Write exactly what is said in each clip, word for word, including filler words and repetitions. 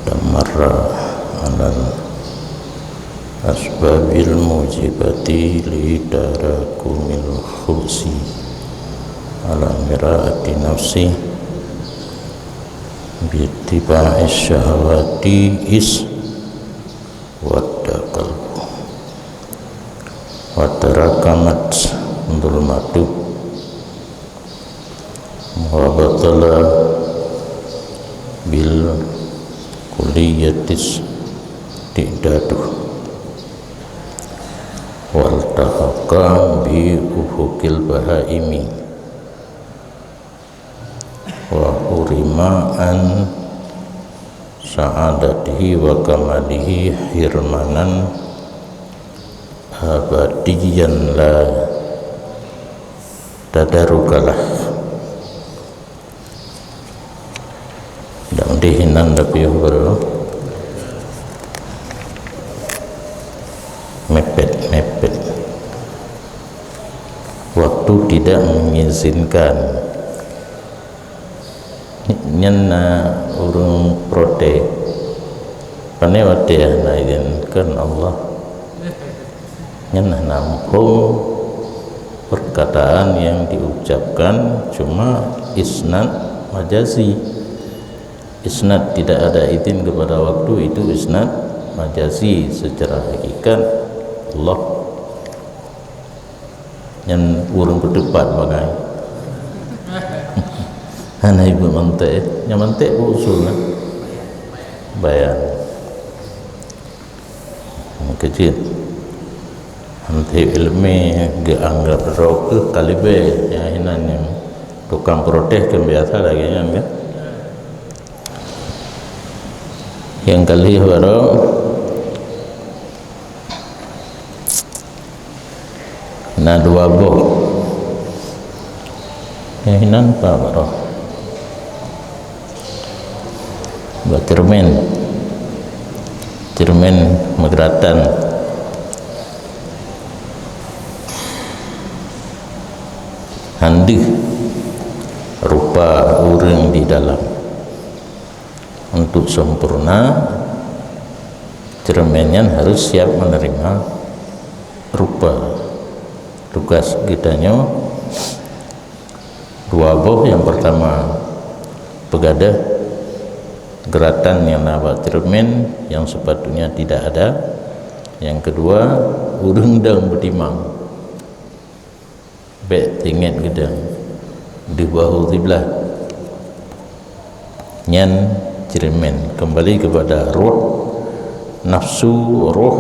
Tamarra alal asbabil mujibati li tarakumil khusi ala miraati nafsi bittiba'i syahawati is wadda qalbu wa tarakamat zulmatu wa batala bil kulliyatis tidadu waltahaqa bi ufukil bahaimi wa hurima an sa'adatihi wa kamalihi hirmanan abadiyan la tadarukalah. Dak meuti hinan tapi baru mepet-mepet. Waktu tidak mengizinkan. Nyan na ureuëng protes. Pane watée hana izinkan Allah. Nyan hana muphom perkataan yang diucapkan, cuma isnad majazi. Isnad tidak ada izin kepada waktu, itu isnad majazi, secara hakikat Allah. Nyan ureuëng peuteupat bagai. Hana ibu mantek, nyang mantek pun usul lah. Bayan. Keucit. Nanti ilmi geuanggap droe keuh kalibée, nyang hinan nyan. Tukang protes kan biasa lagée nyan kan. Nyang kalih baroe na dua boh. Nyang hinan pa baroe. Buat cermin. Cermin meugeuratan. Handeuh rupa ureuëng di dalam. Untuk sempurna, cermin nyan harus siap menerima rupa. Tugas geutanyoe dua boh, yang pertama, peugadeuh geuratan nyang na bak cermin yang sepatutnya tidak ada. Yang kedua, ureuëng dang beutimang. Bék teuingat geudang di bahu siblah. Nyan cermin. Kembali kepada roh, nafsu, roh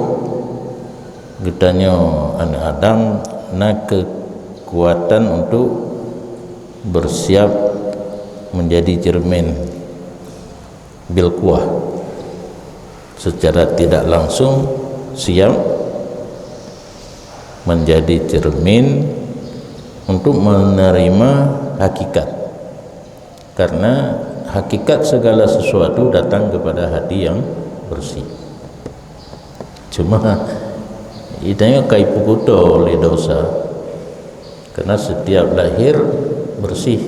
geutanyoe aneuk Adam na kekuatan untuk bersiap menjadi cermin. Bilquwah secara tidak langsung siap menjadi cermin untuk menerima hakikat. Karena hakikat segala sesuatu datang kepada hati yang bersih. Cuma, itanya kai peukuto oleh dosa. Karena setiap lahir bersih,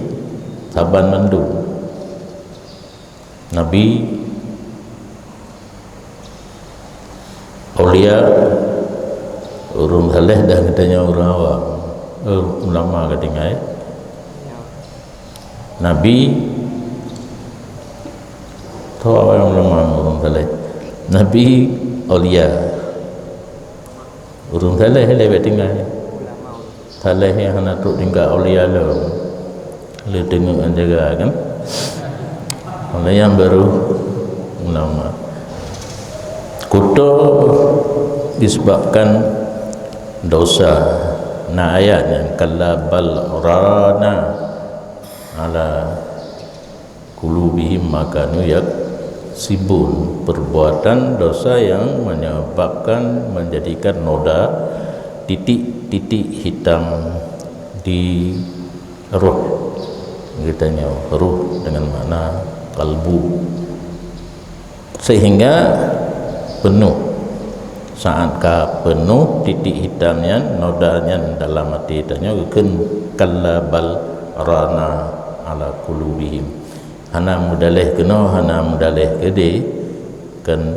saban mandum. Nabi, aulia, ureuëng saleh dan geutanyoe ureuëng awam. Eh, ulama ka tinggai. Nabi, tho awai ulama ureuëng saleh. Nabi, aulia. Ureuëng saleh lé bék tinggai. Saleh nyang hana trok tingkat aulia lom. Le teungeuk jaga kan? Aulia nyang baru ulama. Kuto disebabkan dosa. Na ayat nyan, kalla bal rana ala qulubihim ma kanu yaksibun. Perbuatan dosa yang menyebabkan, menjadikan noda, titik-titik hitam di roh. Geutanyoe roh dengan makna kalbu. Sehingga penuh. Saat ka penuh titik hitam nyan, noda nyan dalam até tanyoe, geukheun kalla bal rana ala qulubihim. Hana meudaléh keunoe, hana meudaléh keudeh, kan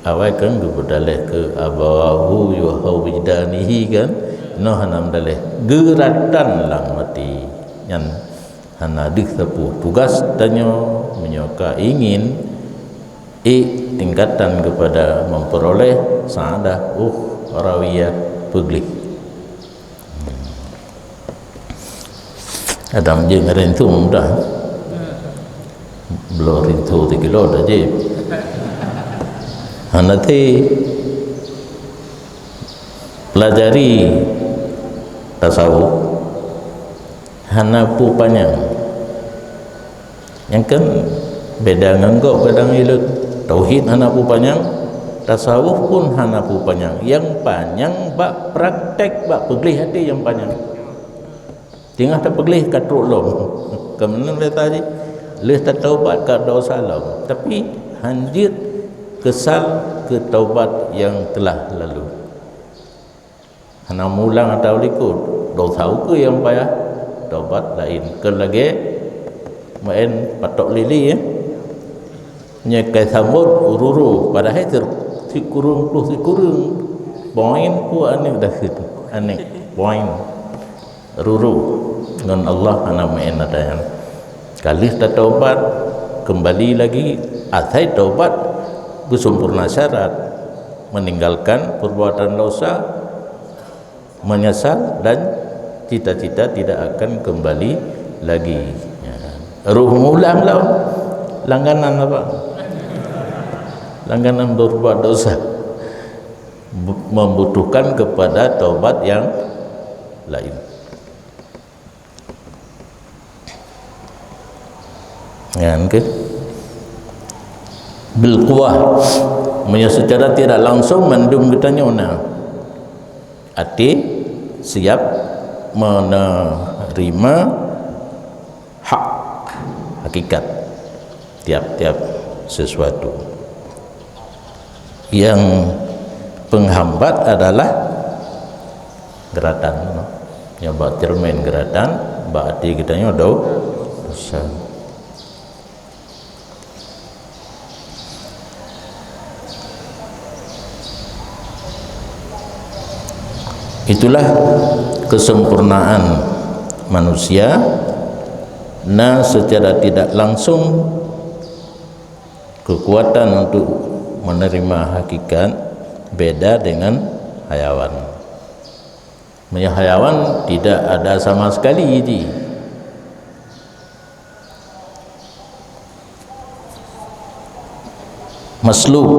awai kan geupeudaléh keu abawahu yuhawidanihi kan, noe hana meudaléh, geuratan lam até. Nyan hana deuh sapeue. Tugas tanyoe meunyoe ka ingin ék tingkatan keupada memperoleh sa'adah ukhrawiyah, peugleh. Adam je ngeureueng tu mudah. Bloe rintu tikilo dah je. Hana ti pelajari tasawuf hana peue panyang. Nyang kan beda ngon gob kadang ilot. Tauhid hana peue panyang, tasawuf pun hana peue panyang. Yang panyang bak praktek, bak peugleh até yang panyang. Teungoh tapeugleh ka trok lom. Keumeunang lé tadi, lheueh tataubat ka desya lom. Tapi hanjeuet keusal keu taubat nyang telah lalu. Hana mulang atau likot. Desya ukeue nyang payah, taubat laén. Kon lagée maén patok lili, ya. Nyoe kai sambot ruru, padahai sir-, sikureueng ploh sikureueng. Poin pu aneuk dah situ. Aneuk, poin. Ruru ngon Allah hana meuén ata nyan. Ka lheueh tataubat, keumbali lagi, asai taubat beusempurna syarat, meninggalkan perbuatan dosa, menyesal dan cita-cita tidak akan kembali lagi. Ya. Roh mulang lom, langganan apa? Langganan berbuat dosa. Bu-, membutuhkan kepada taubat yang lain. Nyan ke? Bil quwah. Meunyoe secara tidak langsung mandum geutanyoe na até siap menerima hak, hakikat tiap-tiap sesuatu. Yang penghambat adalah geuratan. Nyang bak cermin geuratan, bak até geutanyoe do-, dosa. Itulah kesempurnaan manusia, na secara tidak langsung kekuatan untuk menerima hakikat beda dengan hayawan. Meunyoe hayawan tidak ada sama sekali ji. Maslub,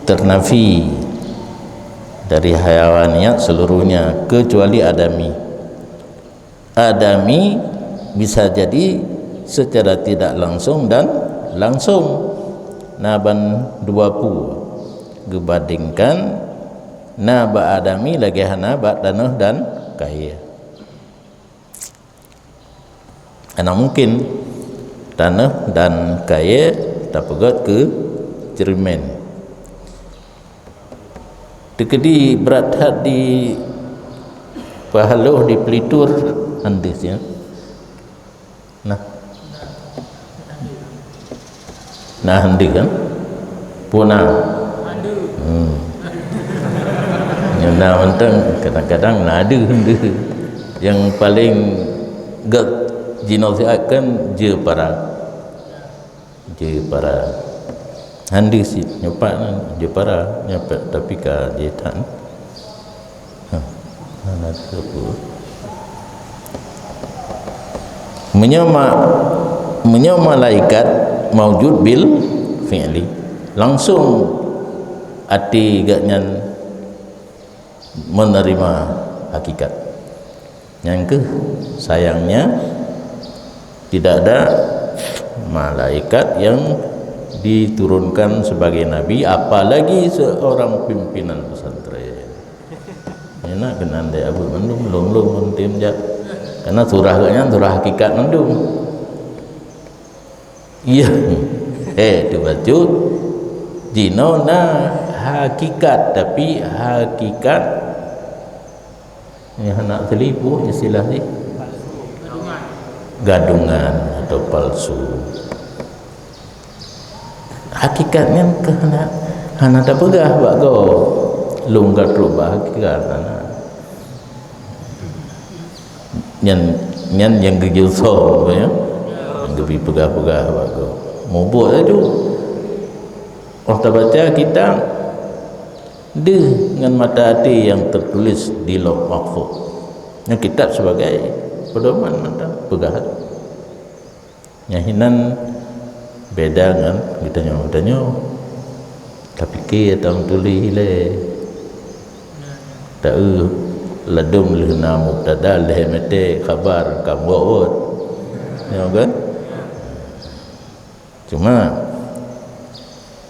ternafi dari hayawaniyat seluruhnya kecuali adami. Adami bisa jadi secara tidak langsung dan langsung. Na ban dua peue geubandingkan, na bak adami lagée hana bak tanoh dan kayée. Hana mungkin tanoh dan kayée tapeugét keu cermin. Teukeudi brat that di Pahaloh di Pelitur, handeuh sia. Nah. Nah, handeuh kan? Puna. Hmm. Nyang na mantong kadang-kadang na deuh handeuh. Yang paling gét jinoe siat kan jeupara. Jeupara. Handeuh sit nyoe pat nan jeupara, nyoe pat tapi ka jithan. Ha, hana teupeu. Meunyoe ma-, meunyoe malaikat maujud bil fi'li, langsung até geuhnyan menerima hakikat. Nyang keuh, sayangnya, tidak ada malaikat yang diturunkan sebagai nabi, apalagi seorang pimpinan pesantren. Enak keunan deh, abu mandum, lom-lom pun tim jak. Karena surah geuhnyan surah hakikat mandum. Iya. Eh, tu bacut. Jinoe na hakikat, tapi hakikat ni hana selipu istilah ni. Gadungan. atau palsu. Hakikat nyan ka hana, hana tapeugah bak gob. Lôn ka trok bak hakikat hana. Nyan, nyan nyang geujeuet soe, ya? Nyang geubi peugah-peugah bak gob. Mubuet laju. Oh tabaca kitab deuh ngon mata até nyang teutuléh di Lauh Mahfuz. Nyan kitab sibagai pedoman mantong peugah. Nyang hinan beda ngon geutanyoe. Geutanyoe tapike atau tuléh ilée. Taeu ladom lheueh na mubtada lhée meuté khabar ka mubuet. Nyoe kan? Cuma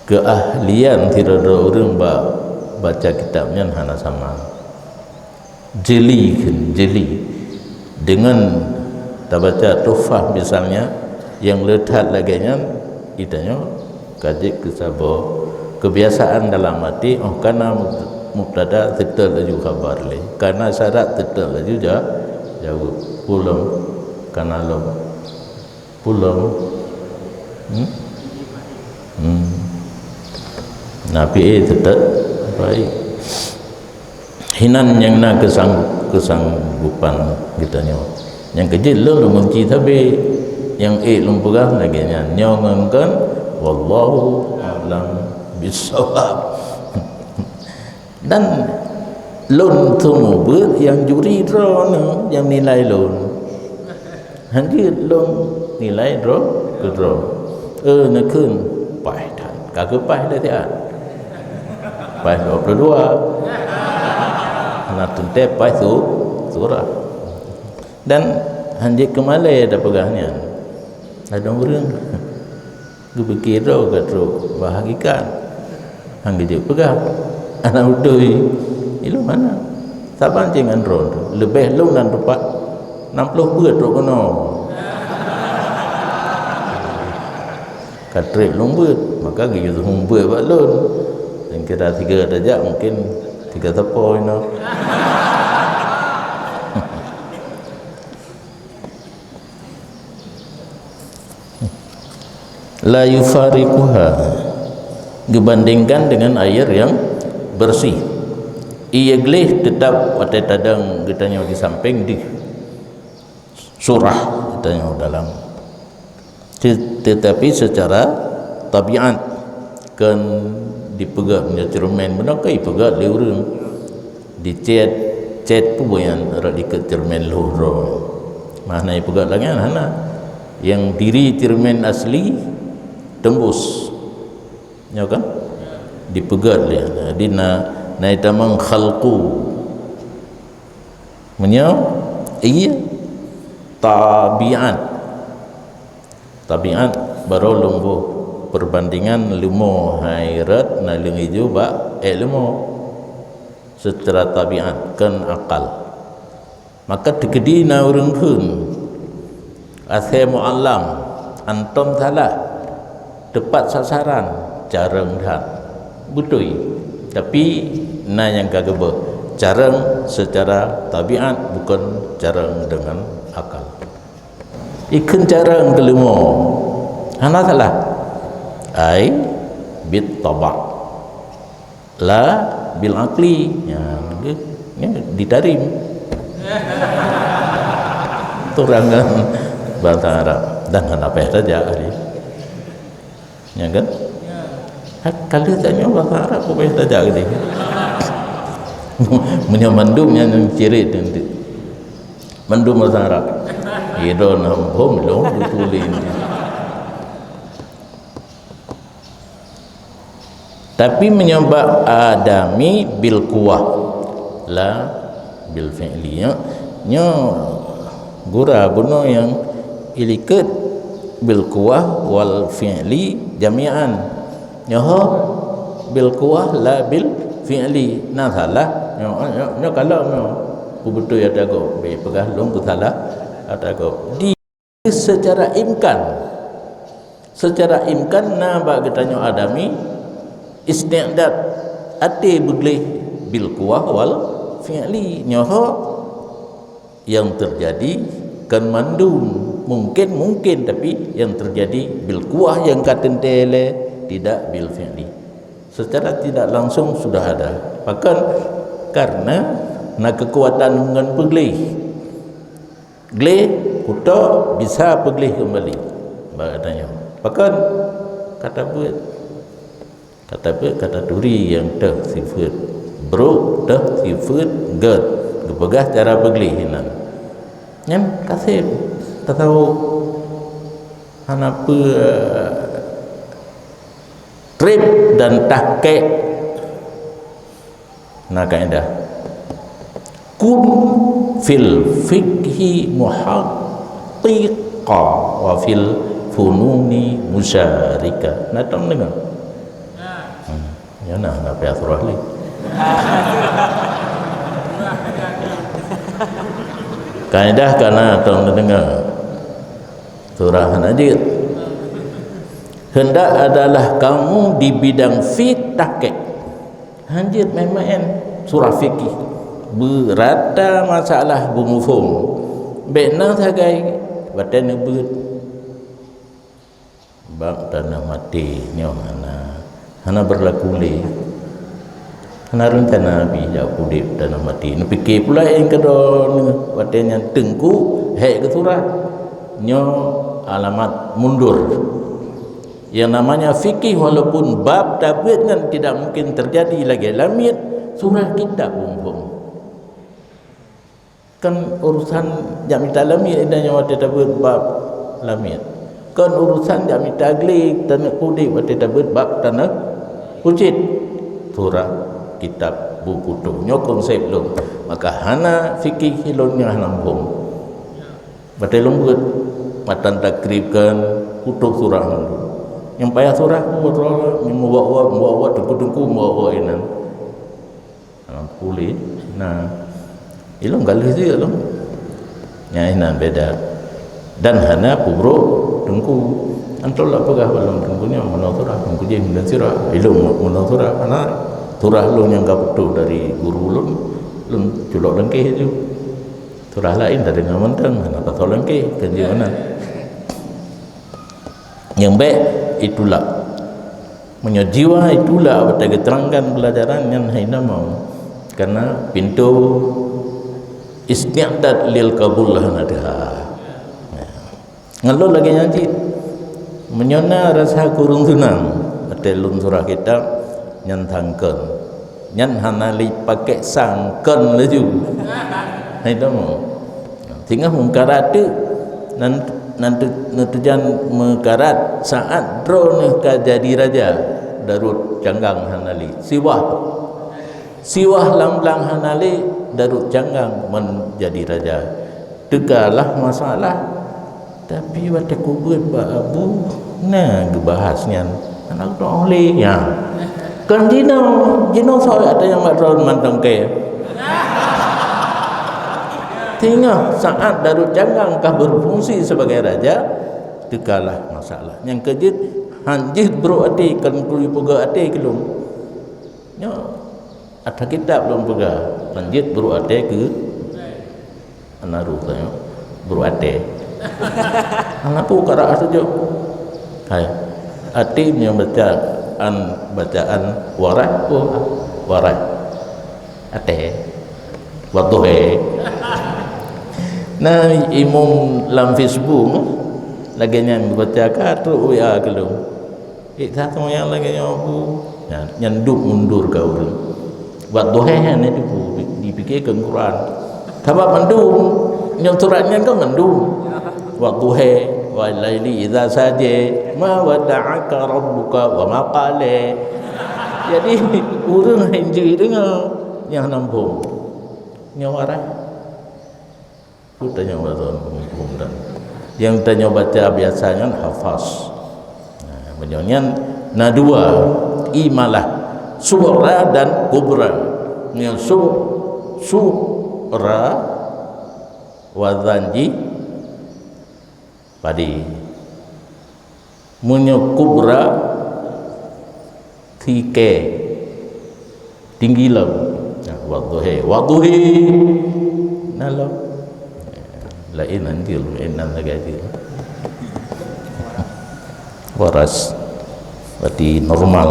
keuahlian sidroe-droe ureuëng bak baca kitab nyan hana sama. Jeli kheun, jeli. Deungon tabaca Tuhfah misalnya, nyang le that lagée nyan, geutanyoe ka jeuet keu saboh keubiasaan dalam até, oh kana mub-, mubtada seutôt laju khabar lé, kana syarat seutôt laju ja-, jaweueb. Peue lom, kana lom. Peue lom. Hmm? Hmm. Nah, pih eh, teutap baik. Hinan nyang na keusang-, keusanggupan geutanyoe. Nyang keujeuet lôn, lôn meunci sabe. Nyang ék lôn peugah lagée nyan. Nyoe ngon kon, wallahu a'lam bissawab. Dan lôn seumeubeuet nyang juri droeneuh nyang nilai lôn. Hanjeuet lôn nilai droe keudroe. Eh, neukheun paih that. Ka geupaih lé siat. Paih dua puluh dua. Hana teuntée paih su-, surah. Dan hanjeuet keumalée tapeugah nyan. Ladom ureuëng. Geupike droe ka trok bak hakikat. Han geujeuet peugah. Hana beutôi. Ilom hana. Saban cit ngon droe. Leubeh lôn nan teumpat enam puluh beuet trok keunoe. Ka treb lôn beuet, maka geuyue hom beuet bak lôn. Dan kira tiga tajak mungkin tiga teupôi noh. La yufariquha, geubandingkan dengan air yang bersih. Ie gleh teutap watée tadong geutanyoe di sampéng deuh surah geutanyoe dalam. Te-, tetapi secara tabiat, kon dipeugét meunyoe ceureumen bunoe ka ipeugét lé ureuëng. Dicet, cet peue nyan rot dikeue ceureumen lhôh droe. Makna ipeugét lagée nyan hana. Nyang diri ceureumen asli teumbus. Nyoe kan? Dipeugét lé. Jadi na, na itamong khalqu. Meunyoe ie tabiat. Tabiat barô lôn boh peubandingan leumo hai rot naleueng ijo bak ék leumo. Seucara tabiat kon akal. Maka teukeudi na ureuëng kheun, asai muallam, antom salah, teupat sasaran, carông that. Beutôi. Tapi na nyang ka geubeuet, carông seucara tabiat bukon carông deungon akal. Ikheun carông keuleumo. Hana salah. Ai bit taba'. La bil aqli. Ya, ya, ditarim. Turangan bahasa Arab. Dan hana payah tajak hari. Ya kan? Ha, kalau tanya bahasa Arab, apa payah tajak hari. Meunyoe mandum nyang cirit nanti. Mandum bahasa Arab. Idon hom lom ditulis. Tapi meunyoe bak adami bil quwah la bil fi'li. Nyoe, nyoe gura bunoe nyang ilikot bil quwah wal fi'li jami'an. Nyoe bil quwah la bil fi'li. Na salah. Nyoe, nyoe, nyoe kalau nyoe peubeutôi ata gob, bèk peugah lôn peusalah ata gob. Di Seucara imkan, seucara imkan na bak geutanyoe adami isti'dad até beugleh bil quwah wal fi'li. Nyoe ho nyang teujadi Kan mandum mungkin, mungkin, tapi yang terjadi bil kuah yang ka teuntée lé, tidak bil fi'li. Secara tidak langsung sudah ada. Pakon? Karena na kekuatan ngon peugleh. Gleh, kuto bisa peugleh kembali. Bak tanyoe. Pakon? Kata buet. Kata buet, kata turi nyang teuh sifeuet brok, teuh sifeuet gét. Geupeugah cara peugleh inan. Nyan kaseb tasawuf. Hana peue treb dan tahqiq. Na kaidah. Kun fil fikhi muhaqqiqa wa fil fununi musyarika. Na tom deungoe? Hmm. Ya na, na payah surah lé. Kaidah ka na tom deungoe. Surah hana jeuet. Hendak adalah kamu di bidang fit tahqiq. Hanjeuet maén-maén surah fikih. Beurata masalah beumuphom. Bék na sagai watée neubeuet bab tanoh maté nyoe hana, hana beurlaku lé. Hana reuncana pih jak udeb tanoh maté. Neupike pula nyang keudroe watée nyan teungku hék geusurah. Nyoe alamat mundur. Yang namanya fikih, walaupun bab tabeuet nyan tidak mungkin terjadi lagée lamiet, surah kitab muphom. Kan urusan jak mita lamiet, inan nyoe watée tabeuet bab lamiet. Kan urusan jak mita glé taneuk udeb watée tabeuet bab taneuk kucet. Surah kitab bu putôh. Nyoe konsep lôn. Maka hana fikih lôn nyang hana muphom. Watée lôn beuet matan takrib kan putôh surah nyan. Nyang payah surah ku droe nyang meuwak-wak, meuwak-wak, teungku-teungku meuwak-wak inan. Dalam pulih na ilong galeh jeuet lom. Nyang inan beda. Dan hana peubrok teungku. Antoh la peugah bak lôn teungku nyoe meunoe surah, teungku jih meunoe surah. Ilong meunoe surah, hana surah lôn nyang ka putôh dari guru lôn, lôn culok lengkeh ju. Surah laén tadeungoe mantong, hana tasoe lengkeh, kan jih meunan. Nyang bék itulak. Meunyoe jiwa itulak watée geuteurangkan peulajaran nyan hai na mau. Karena pintoe isti'dad lil qabul hana teuha. Ngon lôn lagée nyan cit. Meunyoe na rasa kureueng seunang watée lôn surah kitab, nyan sangkon. Nyan hana lé pakék sangkon laju. Hai tamu. Singoh meukarat teuk nan, nan teu-, neuteujan meukarat saát droeneuh ka jadi raja, Darut Canggang hana lé. Siwah. Siwah lam blang hana lé, Darut Canggang menjadi raja. Teukalah masalah. Tapi watée kubeuet bak Abu, na geubahas nyan. Hana keudroe lé, ya. Kan jinoe, jinoe soe ata nyang mat droe mantong kée. Singoh saát Darut Canggang ka berfungsi sebagai raja, teukalah masalah. Nyang keujeuet, han jeuet brok até, kan turi peugah até keulong. Nyoe, ata kitab lôn peugah, han jeuet brok até keu Hana rôh tanyoe, brok até. Hana peue karak sajoe. Hai. Até meunyoe bacaan, bacaan warai, peue warai? Até. Wadduha. Na imum lam Facebook lagée nyan geubaca ka trok W A keu lôn. Ék that nyang lagée nyoe bu, nyan, nyan duek mundur ka ureuëng. Wadduha nyan itu bu, dipikirkan Quran. Sabab mandum, nyang surat nyan kan mandum. Wadduha, wal laili idza saja, ma wadda'aka rabbuka wa ma qala. Jadi, ureuëng hanjeuet deungoe nyang hana muphom. Nyoe warai. Peue tanyoe baca muphom dan nyang tanyoe baca biasa nyan hafaz. Nah, meunyoe nyan na dua, imalah sughra dan kubra. Nyang su-, sughra wazan jih padé. Meunyoe kubra, tinggi, tinggi lom. Nah, wadduha, wadduha. Nah, lom. Laén anjeul, laén nan lagèe jih. Waras. Berarti normal.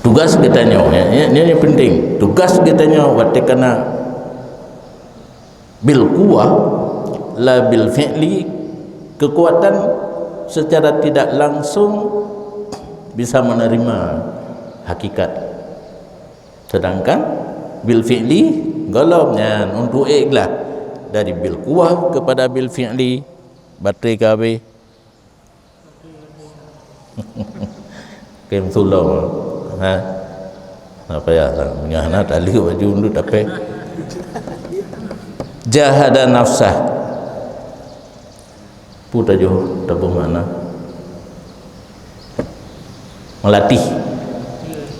Tugas geutanyoe, ya, ya, ini yang penting. Tugas geutanyoe watèe kana bil quwwah, la bil fi'li, kekuatan secara tidak langsung bisa menerima hakikat. Sedangkan bil fi'li, golom nyan untuk ék lah dari bil quwwah kepada bil fi'li, baterai ka habéh. Kém tulông. Ha? Apa ya? Meunyoe hana taleuek baju undut tapé. Jahada nafsah. Peue tajoh taboh makna? Meulatih.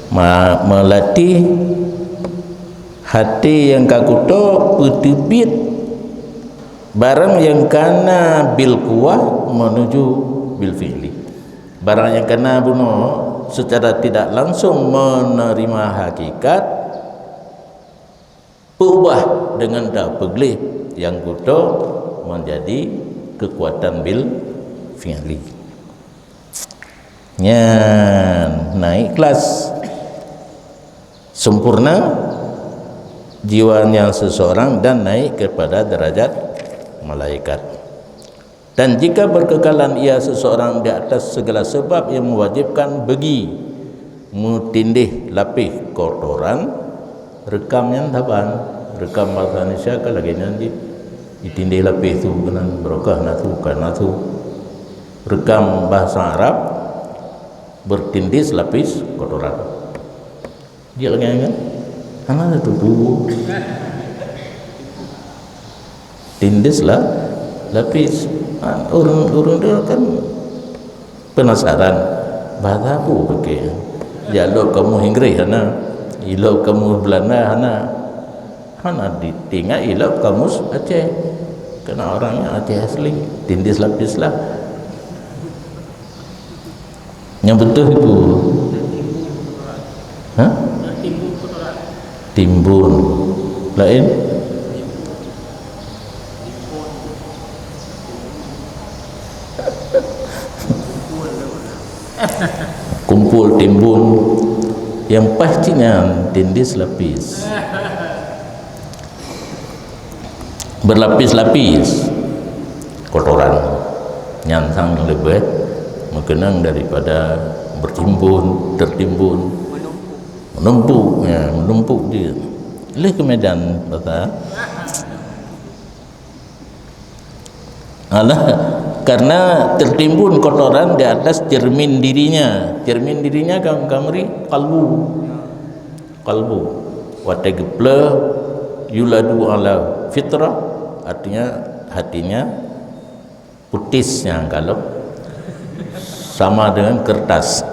Ma-, meulatih até nyang ka kuto peuteubiet barang nyang kana bil quwwah meunuju bil fi'li. Barang nyang kana bunoe secara tidak langsung menerima hakikat, peubah dengan tapeugleh nyang kuto menjadi kekuatan bil fi'li. Nyan naik kelas. Sempurna jiwanya seseorang dan naik kepada derajat malaikat. Dan jika berkekalan ia seseorang di atas segala sebab yang mewajibkan bagi meutindéh lapéh kotoran, reukam nyan saban. Reukam bahasa Indonesia kan lagèe nyan jih. Ditindéh lapéh su keunan, barokah na su, ka na su. Reukam bahasa Arab, bertindis lapis kotoran. Dia lagèe nyan kan? Hana teupeue. Tindis lah lapis. Ha, ureueng, ureueng tu kan penasaran. Bahasa apa pakai? Ya, lok kamus Inggris hana. Ilok kamus Belanda hana. Hana ditingat ilok kamus Aceh. Kena orangnya Aceh asli. Tindis lapis lah. Nyang beutôi ibu. Ha? Timbun. Laén? Kumpul timbun. Nyang paih cit nyan tindis lapis. Berlapis-lapis kotoran. Nyan sang leubeh meukeunong daripada bertimbun, tertimbun. Menumpuk, ya, menumpuk dia. Leh ke Medan, kata. Alah, karena tertimbun kotoran di atas cermin dirinya. Cermin dirinya kam-, kamri kalbu. Kalbu. Watèe geupleuh, yuladu ala fitrah, artinya hatinya putis nyang kalon. Sama dengan kertas.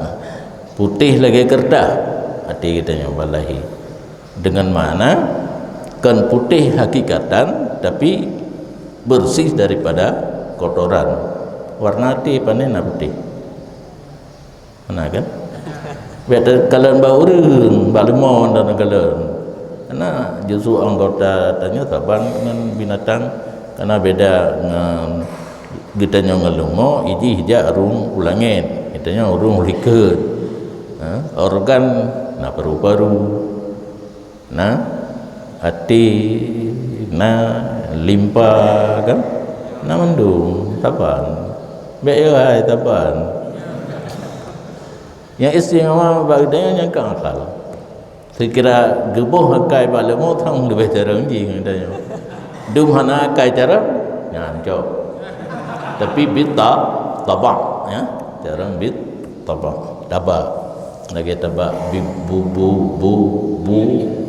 Putéh lagèe keureudah até geutanyoe bak lahé. Dengan makna kon putéh hakikatan, tapi bersih daripada kotoran. Warna até pane na putéh. Hana kan? Bèk takalon bak ureueng, bak leumo takalon. Karena justru anggota tanyoe saban ngon binatang, karena beda ngon geutanyoe ngon leumo, ijih jak rhueng u langèt, geutanyoe rhueng u likot. Ha, organ na paru-paru. Na até, na limpa kan? Na mandum saban. Bèk yo hai saban. Nyang istimewa bak geutanyoe nyang ka akal. Seukira geuboh akai bak leumo thang leubeh carông jih ngon geutanyoe. Dum hana akai carông, nyan cok. Tapi bit ta-, tabak, ya. Carông bit tabak. Tabak. Lagèe tabak bi-, bu, bu, bu, bu,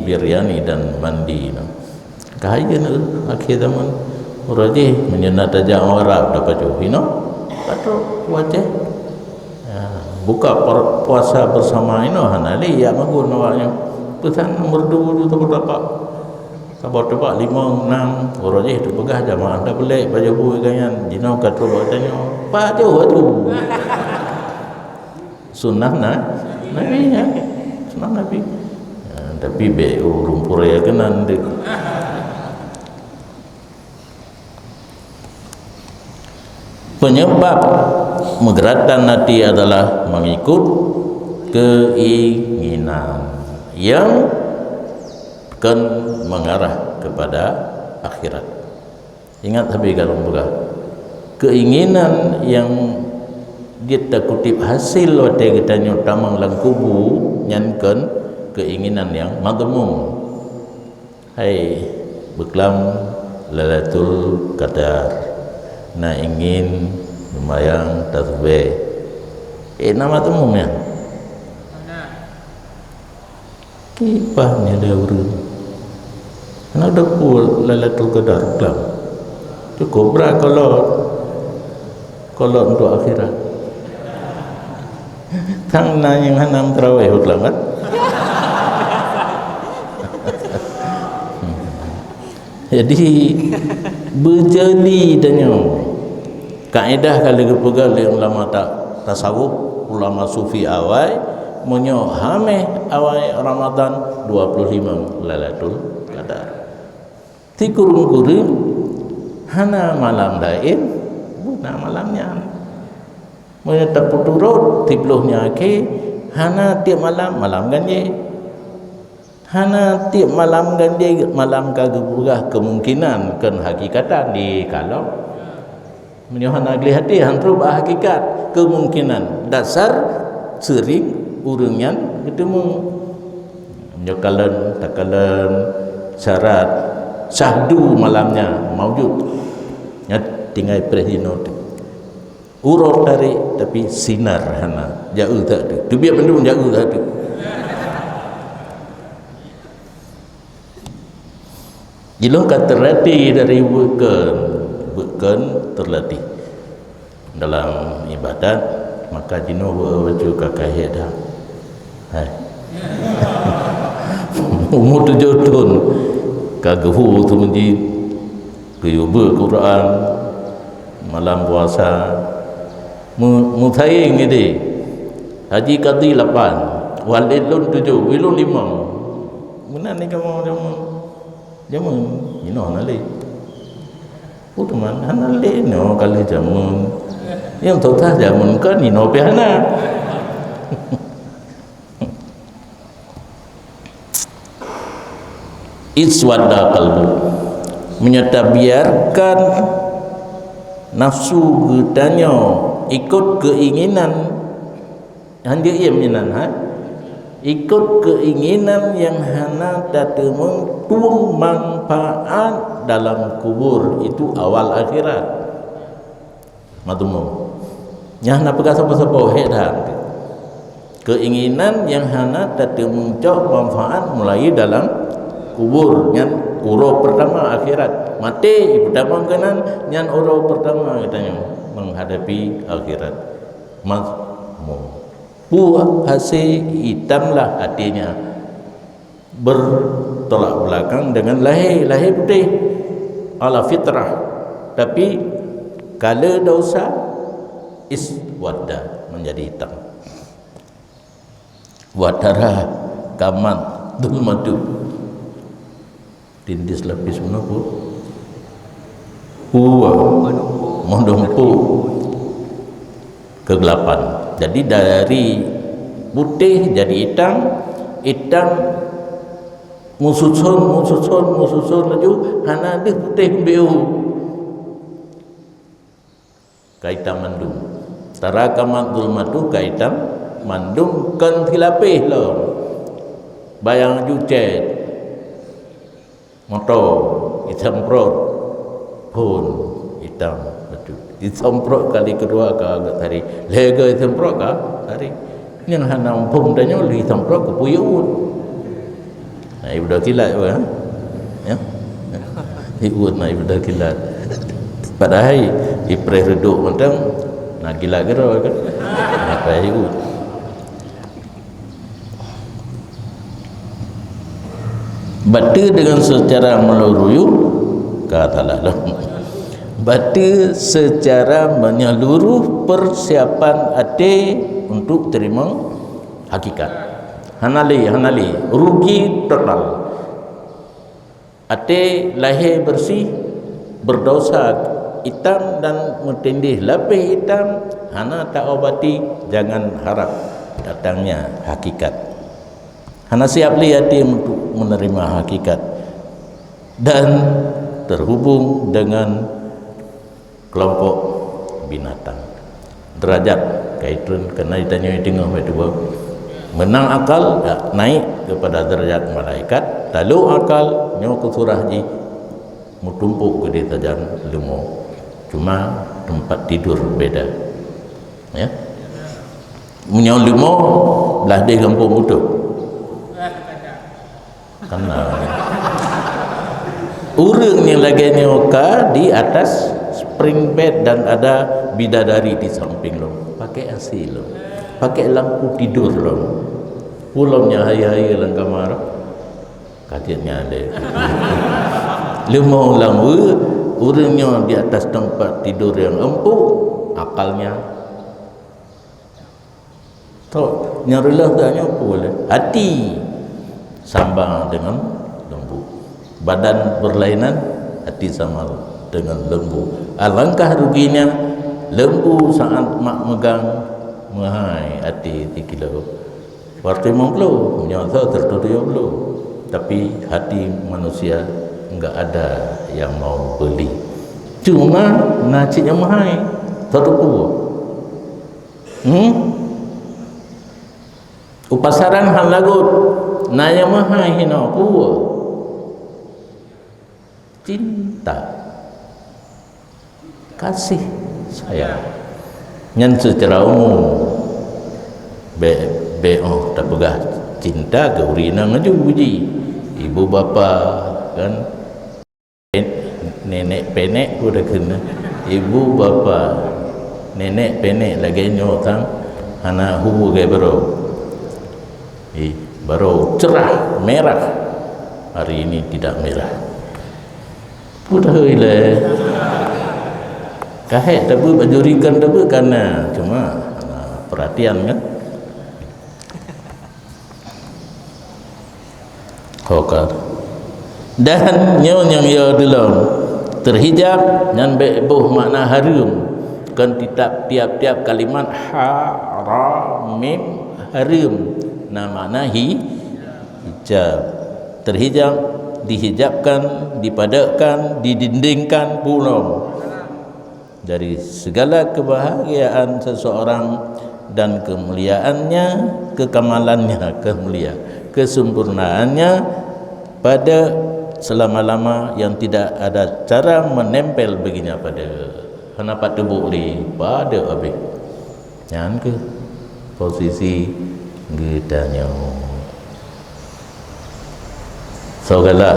biryani dan mandi, no. Ka hai keuneuk akhé zaman. Uroe jih meunyoe na tajak u Arab tapajoh inoe. Ka trok u Aceh. Ya, buka per-, puasa bersama inoe hana lé jak magun awaknyan. Peusan merdu-merdu saboh tapak. Saboh tapak limong, nam, uroe jih teupeugah jamaah dak beulek bajèe bui ganyan. Jinoe ka trok bak tanyoe. Pajoh atu. Sunnah na-, Nabi nyan. Sunnah Nabi. Ha, tapi bèk ureueng pura keunan deuh. Penyebab meugeuratan até adalah mengikut keinginan yang kon mengarah kepada akhirat. Ingat sabe ka lôn peugah, keinginan nyang jeuet takuteb hasé watée geutanyoe tamong lam kubu, nyan kon keinginan nyang madhmum. Hai, beuklam Lailatul Qadar, na ingin seumayang tasbih. Eh, na madhmum nyan? Kiban nyan lé ureuëng. Hana teupeue Lailatul Qadar, beuklam. Cukup brat kolot. Kolot untuk akhirat. Sang na nyang hana meuterawéh, beuklam, kan? Jadi, beujadi tanyoe. Kaedah ka lheueh geupeugah lé ulama ta-, tasawuf, ulama sufi awai, meunyoe haméh awai Ramadan, dua puluh lima Lailatul Qadar. Sikureueng-kureueng hana malam laén, beuna malam nyan. Meunyoe tapeuturot siplôh nyan akhé, hana tieb malam, malam ganjé. Hana tieb malam ganjé, malam ka geupeugah keumungkinan, kon hakikatan dikalon. Meunyoe hana gleh até, han trok bak hakikat, keumungkinan dasar seuring ureuëng nyan geuteumé. Meunyoe kalon, takalon syarat syahdu malam nyan maujud. Nyan tinggai preh jinoe teuh. Uroe tarek, tapi sinar hana. Jaeu that teuh. Teubiet mandum jaeu that teuh. Jinoe ka teulatih dari beukeuen, beukeuen teulatih dalam ibadat, maka jinoe beu-, bacut ka kahé dah. Hai. Umu tujoh thon ka geuhu teuh meujid, geuyue beu Quran, malam puasa, meu-, meusayang idéh. Haji Kadhi lapan, Walid lôn tujoh, ulôn limong. Meunan ni kamoe jameun. Jameun, inoe hana lé. Oh, teuma hana lé inoe ka lheueh jameun. Nyang teuka jameun kan inoe pih hana. Iswadda qalbu. Meunyoe tabiarkan nafsu geutanyoe ikot keinginan, han jeuet ié meunan, ha? Ikot keinginan nyang hana tateumeung tueng manfaat dalam kubur, itu awal akhirat. Madhmum. Nyan hana peugah sapo-sapo, hék that. Keinginan nyang hana tateumeung cok manfaat mulai dalam kubur, nyan uroe pertama akhirat. Maté, pertama keunan, nyan uroe pertama geutanyoe menghadapi akhirat. Madhmum. Peue hasé itamlah até nyan. Bertolak belakang dengan lahé, lahé putéh ala fitrah, tapi kala dosa iswadda, menjadi hitam. Watara kamat dhulmatu, tindis lapis meunoe peue? Peue? Mandum peue? Kegelapan. Jadi dari putéh jadi itam, itam mususon, mususon, mususon laju hana deuh putéh biru. Ka itam mandum. Tara kamat dhulmatu ka itam mandum kon silapéh lom. Bayang laju cét. Moto, isemprot, phon, itam, bacut. Isemprot kali keudua ka agak tarék. Lhée goe isemprot ka tarék. Nyang hana muphom tanyoe lheueh isemprot keupeue ié uet. Na ié beudôh kilat, ha? Ya? Ié uet na ié beudôh kilat. Padahai ipreh reudok mantong na kilat keudroe kan. Na ipreh ié uet. Bateue dengan secara menyeluruh, ka salah lom. Bateue secara menyeluruh persiapan até untuk teurimong hakikat. Hana lé, hana lé, rugi total. Até lahé bersih, berdosa hitam dan meutindéh lapéh hitam, hana taobati, jangan harap datangnya hakikat. Hana siap lé até untuk menerima hakikat dan terhubung dengan kelompok binatang. Derajat, kaitan keunan tanyoe teungoh bak tuboh. Meunang akal, ya, naik kepada derajat malaikat, talô akal, nyoe keu surah jih, meutumpôk keudéh sajan leumo. Cuma tempat tidur beda. Ya. Meunyoe leumo, blah deh gampông utoh. Kana. Ureuëng nyang lagée nyoe ka di atas spring bed dan ada bidadari di samping lom. Pakai A C lom. Pakai lampu tidur lom. Ulom nyang hai-hai lam kamar. Kaget nyan deh. Leumo lam ureuëng nyoe di atas tempat tidur yang empuk, akalnya Tok, nyang reuloh geuh nyoe peue lé? Hati sama dengan lembu. Badan berlainan, hati sama dengan lembu. Alangkah ruginya lembu saat mak megang, meuhai hati sikilo. Berarti lima puluh, nyoe seratus tujuh puluh. Tapi hati manusia enggak ada yang mau beli. Cuma na cit nyang meuhai, satu puluh. Hmm? U pasaran han lagot, na nyang meuhai hinoe, peue? Cinta. Kasih sayang. Nyan secara umum. Bék, bék oh tapeugah cinta keu ureuëng inong laju ji. Ibu bapa, kan? Nenek penek pun dah kena. Ibu bapa, nenek penek lagée nyoe sang hana hu lagée baroe. Eh, baroe cerah, merah. Hari ini tidak merah. Putih le. Kahek tapi bajurikan tapi kana cuma, ah, perhatian kan. Ho ka. Dan nyoe nyang yo dilom terhijab nyan bék boh makna hareuem. Kon tiap, tiap-tiap kalimat ha, ra, mim, hareuem. Na makna hi, hijab. Terhijab, dihijabkan, dipadekkan, didindingkan, pulom. Dari segala kebahagiaan seseorang dan kemuliaannya, kekamalannya, kemulia, kesempurnaannya pada selama-lama yang tidak ada cara menempel baginya pada hana pat teubok lé pada habéh. Nyan keuh posisi geutanyoe. Soe galak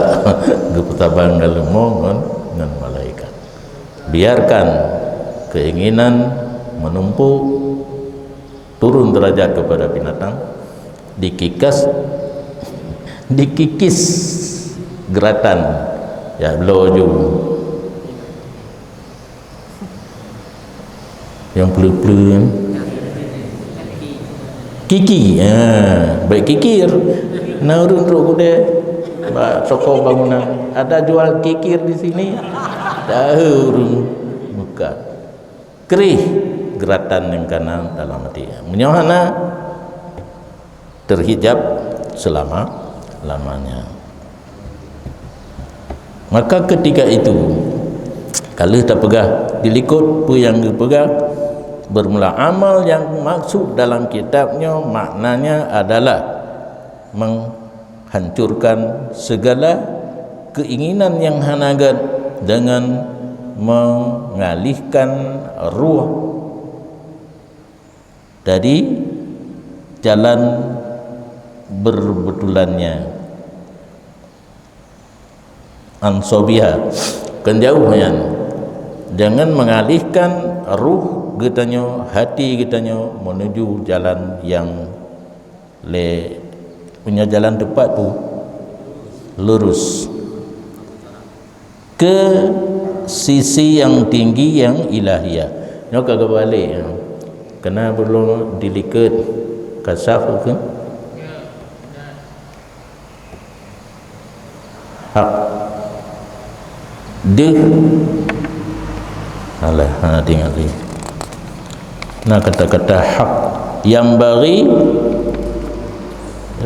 geupeusaban ngon leumo ngon, ngon malaikat. Biarkan keinginan menumpuk turun derajat kepada binatang, dikikas, dikikis geratan, ya, bloe ju. Nyang peuleueh-peuleueh kan? Kiki. Ha, baik kikir. Na ureuëng trok gudée bak toko bangunan. Ada jual kikir di sini? Tahu ureuëng buka. Krih geratan nyang kana dalam hati. Meunyoe hana, terhijab selama-lamanya. Maka ketika itu, ka lheueh tapeugah dilikot peue nyang geupeugah, bermula amal nyang maksud dalam kitab nyoe maknanya adalah menghancurkan segala keinginan nyang hana gét dengan mengalihkan ruh dari jalan berbetulannya. Ansobiha, kan jauh nyan. Jangan mengalihkan ruh geutanyoe, hati geutanyoe menuju jalan yang le, punya jalan tepat tu lurus. Ke sisi yang tinggi yang ilahiyah. Nyoe ka geubalek, ya. Kena belum diliket kasaf ke? Hak. Deuh. Alah, ha, tinggai lé. Nah, kata-kata hak yang bagi,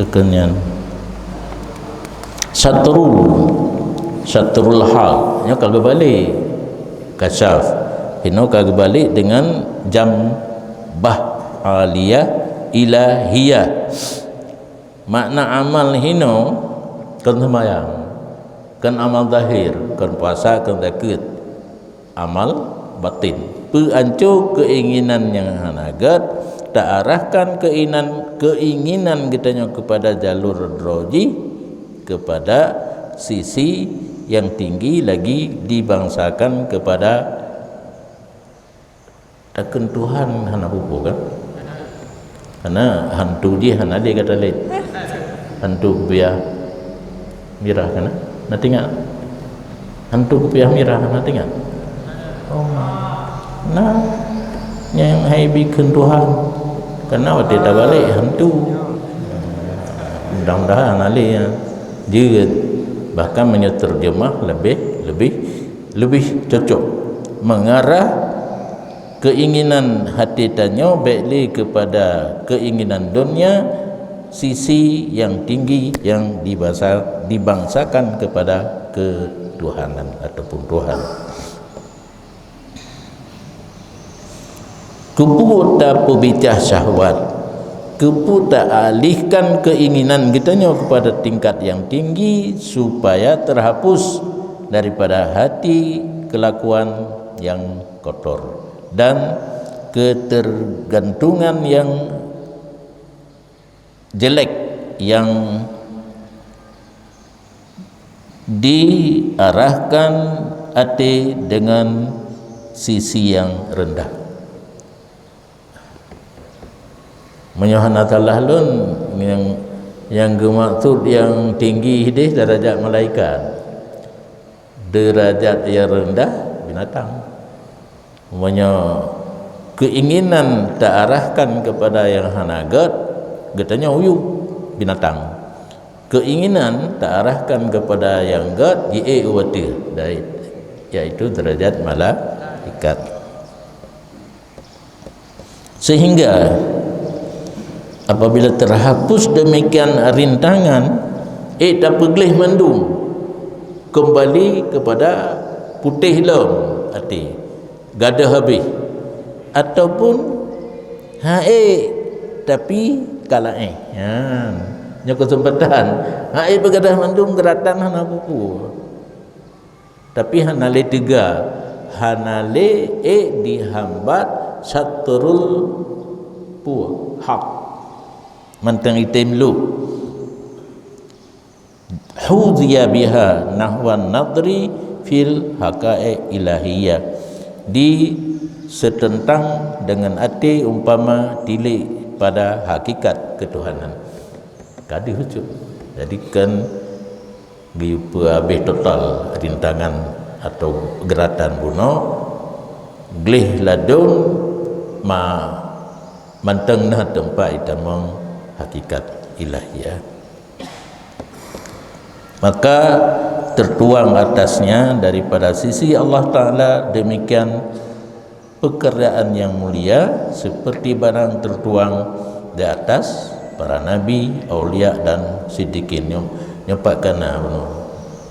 keu nyan satru, satrul hal. Nyoe ka geubalek. Kasyaf. Inoe ka geubalek dengan jam bah aliyah ilahiyah. Makna amal hinoe kon seumayang, kon amal zahir, kon puasa, kon zakeuet. Amal batin. Peuanco keinginan nyang hana gét, taarahkan keinginan, keinginan geutanyoe kepada jalur droe jih, kepada sisi yang tinggi lagi dibangsakan kepada takheun Tuhan hana peue-peue kan? Karena hantu jih hana lé gata lé. Hantu kupiah mirah kan? Na teuingat? Hantu kupiah mirah na teuingat? Oh. Nah, nyang hai bi kheun Tuhan. Karena watée tabalek hantu. Mudah-mudahan hana lé ya. Jeuet. Bahkan meunyoe terjemah lebih, lebih, lebih cocok. Mengarah keinginan hati tanyoe bék lé kepada keinginan dunia, sisi yang tinggi yang dibasa-, dibangsakan kepada ketuhanan ataupun Tuhan. Keupeue tapeubicah syahwat? Keupeue taalihkan keinginan geutanyoe kepada tingkat yang tinggi supaya terhapus daripada hati kelakuan yang kotor dan ketergantungan yang jelek yang diarahkan até dengan sisi yang rendah. Meunyoe hana salah lôn, nyang, nyang geumaksud nyang tinggi hideh darajat malaikat, darajat nyang rendah binatang. Meunyoe keinginan taarahkan kepada nyang hana gét, geutanyoe uyueb binatang. Keinginan taarahkan kepada nyang gét, jiék u ateueh, yaitu derajat malaikat. Sehingga apabila terhapus demikian rintangan, ék tapeugleh mandum kembali kepada putéh lom até, gadôh habéh, ataupun hana ék tapi ka laén. Nyan, nyoe keuseumpatan. Hana ék beugadôh mandum geuratan hana peue-peue. Tapi hana lé teuga, hana lé ék dihambat satrul peue hak. Mantong item lôb. Hudziya biha nahwan nadri fil haqaiq ilahiyah. Di setentang dengan até umpama tilik pada hakikat ketuhanan. Ka deuh ucok. Jadi kan geuyue peuhabéh total rintangan atau geuratan bunoe, gleh ladôm ma mantong na teumpat itamong hakikat ilahiyah. Maka tertuang atasnya daripada sisi Allah Taala demikian pekerjaan yang mulia seperti barang tertuang di atas para nabi, aulia dan siddiqin. Nyoe, nyoe pat kana bunoe.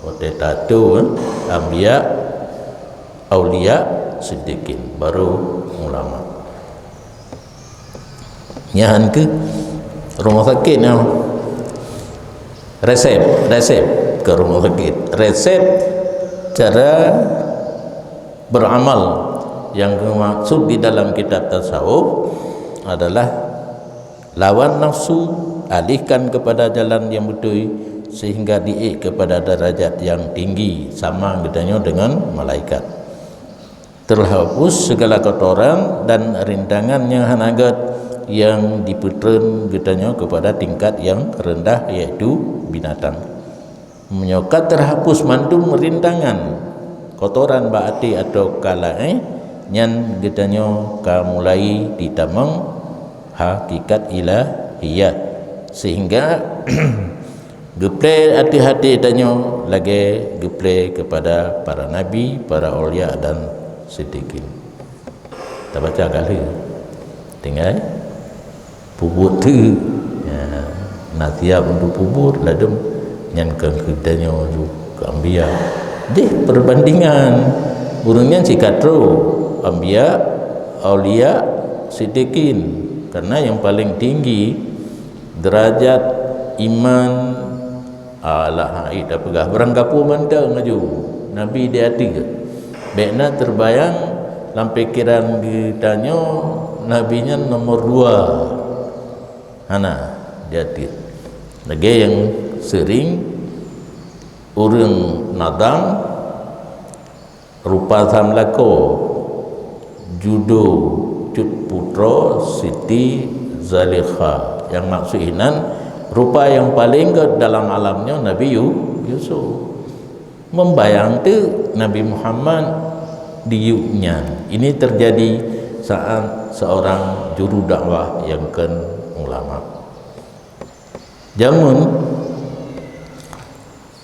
Watée tatu, eh, anbiya, aulia, siddiqin, baru ulama. Nyan keuh rumoh sakét nyoe. Resep, resep ke rumoh sakét. Resep cara beramal yang dimaksud di dalam kitab tasawuf adalah lawan nafsu, alihkan kepada jalan yang beutôi sehingga diék kepada darajat yang tinggi sama geutanyoe dengan malaikat. Terhapus segala kotoran dan rintangan nyang hana gét yang dipeutreun geutanyoe kepada tingkat yang rendah, yaitu binatang. Meunyoe ka terhapus mandum rintangan kotoran bak até atau ka laén, nyan geutanyoe ka mulai ditamong hakikat ilahiyah, sehingga geuplé ateueh até tanyoe lagée geuplé kepada para nabi, para aulia dan Siddiqin. Tabaca kali. Tinggai peubuet teuk. Ya, na siap untuk peubuet ladum nyan keu geutanyoe ju keu anbiya. Deh perbandingan. Ureuëng nyan sikat trok anbiya, aulia, siddiqin. Karena yang paling tinggi derajat iman, alah hai tapeugah barang gapu mantong aju. Nabi di ateueh. Bék na terbayang lam pikiran geutanyoe Nabi nyan nomor dua. Hana, di ateueh. Lagée nyang sering ureuëng nadam rupa samlakoe, judo cut putroe Siti Zaleikha. Nyang maksud inan rupa nyang paleng gét dalam alam nyoe Nabi Yu-, Yusuf. Membayang teuk Nabi Muhammad di yub nyan. Ini terjadi saat seorang juru dakwah nyang kon ulama. Jameun